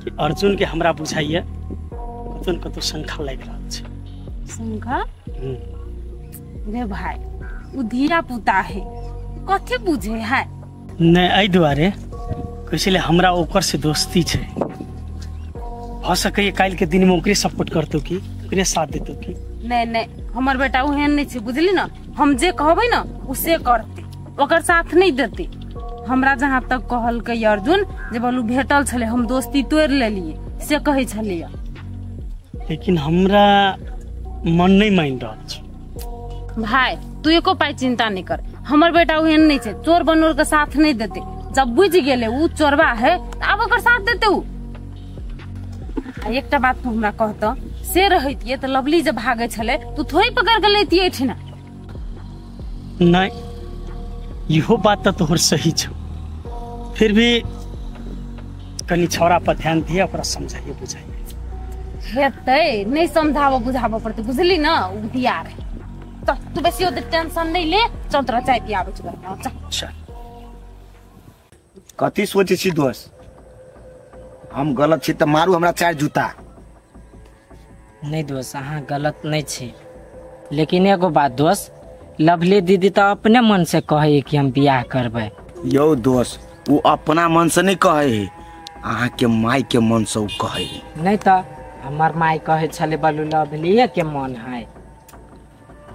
कि अर्जुन के हमरा बुझाइए कतौ न कतौ शंखा लागि रहल छै। शंखा? रे भाई उ धिया पुता है, कथी बुझे है? नहि एहि दुआरे कहै हमरा ओकर से दोस्ती छै, भऽ सकैए काल्हि के दिन में ओकरे सपोर्ट करतौ की ओकरे साथ देतौ की। नहीं नहीं हमर बेटा ओहन नहीं छै, बुझली न? हम जे कहबै न उ से करतै, ओकर साथ नहीं देतै। हमरा जहाँ तक कहलकै अर्जुन जे बोलू भेटल छलै, हम दोस्ती तोड़ि लेलियै से कहै छलियै। लेकिन हमरा मन नहीं मानि रहल छै। भाई तू एको पाई चिंता नहीं कर, हमर बेटा ओहन नहीं छै, चोर बनोर के साथ नहीं देतै। जब बुझि गेलै उ चोरबा है त आब ओकर साथ देतै उ। आ एकटा बात तू हमरा कहत, से रहतियै त लवली जे भागै छलै तू थोड़ी पकड़ के लैतियै एहिठिना? नहीं इहो बात तऽ तोहर सही छौ, फिर भी कनि छौड़ा पर ध्यान दिए, ओकरा समझाइए बुझाइए। हेतै नहीं समझाबऽ बुझाबऽ पड़तै, बुझली न? उ दिया रहे त तू बेसी ओते टेंशन नहीं ले, चल तोरा चाय पियाबै छी घरमे, चल। चल। कथी सोचै छी दोस्त? हम गलत छी तऽ मारू हमरा 4 जूता। नहीं दोस्त अहाँ गलत नहीं छी, लेकिन एगो बात दोस्त, लवली दीदी तऽ अपने मन से कहै कि हम बियाह करबै। यौ दोस्त उ अपना मन से नहीं कहै है, अहाँ के माय के मन से उ कहै है। नहीं तऽ हमर माय कहै छलै बलू लवलीए के मन है।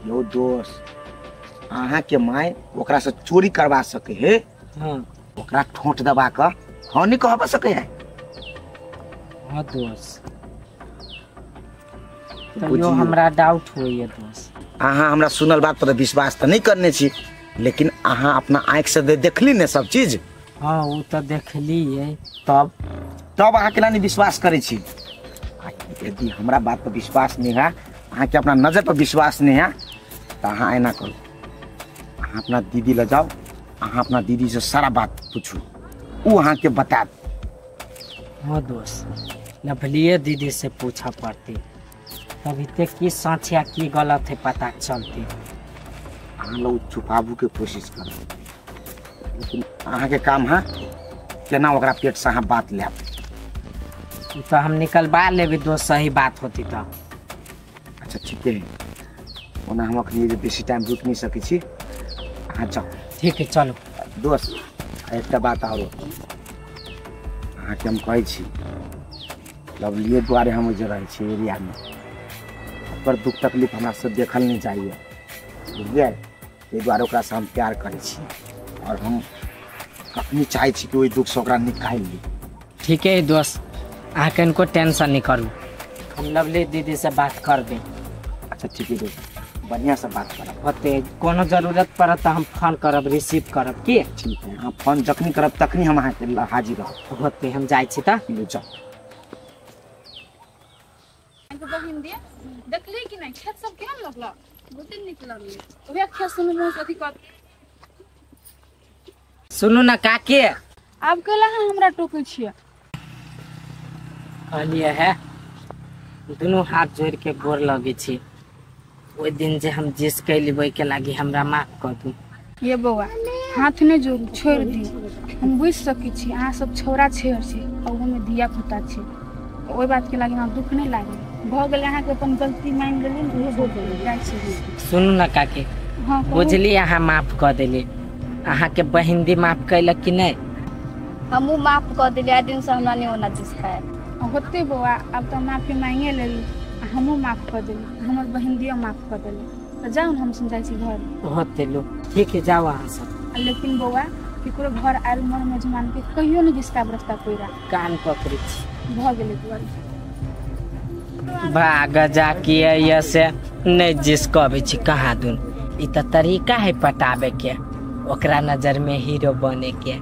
यौ दोस्त अहाँ के माय ओकरा से चोरी करवा सके है, हाँ ओकरा ठोंठ दबा कऽ हाँ नहीं कहबा सके है। हाँ दोस्त तैयो हमरा डाउट होइए दोस्त। अहाँ हमरा सुनल बात पर विश्वास तऽ नहीं करने छी, लेकिन अहाँ अपना आँखि से देखली ने सब चीज। हाँ उ तऽ देखलियै। तब तब अहाँ केना नहीं विश्वास करै छी? यदि हमरा बात पर विश्वास नहीं है, अहाँ के अपना नजर पर विश्वास नहीं है, तऽ अहाँ एना करू, अहाँ अपना दीदी लग जाओ, अहाँ अपना दीदी से सारा बात पूछू, उ अहाँ के बता। हाँ दोस्त लवलिए दीदी से पूछा पड़ती, तभी ते की सच या की गलत है पता चलती। अहाँ लोग छुपाबू के कोशिश करू, लेकिन अहाँ के काम है केना ओकरा पेट से अहाँ बात लेब। तो हम निकलवा लेबै दोस्त, सही बात होती तो। अच्छा ठीक है, ओना हम अखनी जे बेसी टाइम रुकि नहीं सकै छी, अहाँ जाओ। ठीक है चलो दोस्त। एकटा बात आरो अहाँके हम कहै छी, लवलिए दुआरे हम जे रहै छी एरियामे, ओकर दुख तकलीफ हमरा से देखल नहीं जाइए, बुझलियै? ताहि दुआरे ओकरासँ हम प्यार करै छी और हम कखनी चाहै छी कि ओहि दुखसँ ओकरा निकालि ली। ठीक है दोस्त, अहाँ कनिको टेंशन नहीं करू, हम लवली दीदी से बात करबै। अच्छा ठीक है दोस्त, बढ़िया से बात करब। होते कोनो जरूरत पड़त तऽ हम फोन करब, रिसीव करब की? ठीक है, अहाँ फोन जखनी करब तखनी हम अहाँके हाजिर रहब। होते हम जाइ छी तऽ। जाउ। देखली कि नहीं खेत सब केहन लगल? बहुते नीक लगलै। उहे खेत सुनू मुँह अथी कर। सुनू न काके, आब कैला अहाँ हमरा टोकै छियै? कहलियै है दुनू हाथ जोड़ के गोर लगै छी, ओहि दिन जे हम जिस कैली ओहिके लागि हमरा माफ कऽ दू। ये बौआ हाथ नहि जोड़ू, छोड़ि दियौ। हम बुझि सकै छी अहाँ सब छौड़ा छेड़ छी आ ओहोमे धिया पुता छी, ओहि बातके लागि हमरा दुख नहि लागल। भऽ गेलै अहाँके अपन गलती मानि लेलियै ने, उहे बहुत गेलै। जाइ छी। सुनू न काके, हाँ कहू। बुझली अहाँ माफ कऽ देली, अहाँके बहिन दी माफ कैलक कि नहि? हमहूँ माफ कऽ देलियै, आइ दिनसँ हमरा नहि ओना जिसकायल। होतै बौआ, आब तऽ माफी मांगे लेली, हमहूँ माफ कऽ देली, हमर बहिन दियो माफ कऽ देली। तऽ जाउ ने, हम जाइ छी घर। होतै लो, ठीक है जाउ अहाँ सब। लेकिन बौआ केकरो घर आयल मर मेजमान के कहियो नहि जिसका रास्ता कोइरा। कान पकड़ै छी। भऽ गेलै दुआरे। भाग जाके ये से नहीं जिसकबै छी कहाँ दुन, ई तऽ तरीका है पटाबे के, ओकरा नजर में हीरो बने के।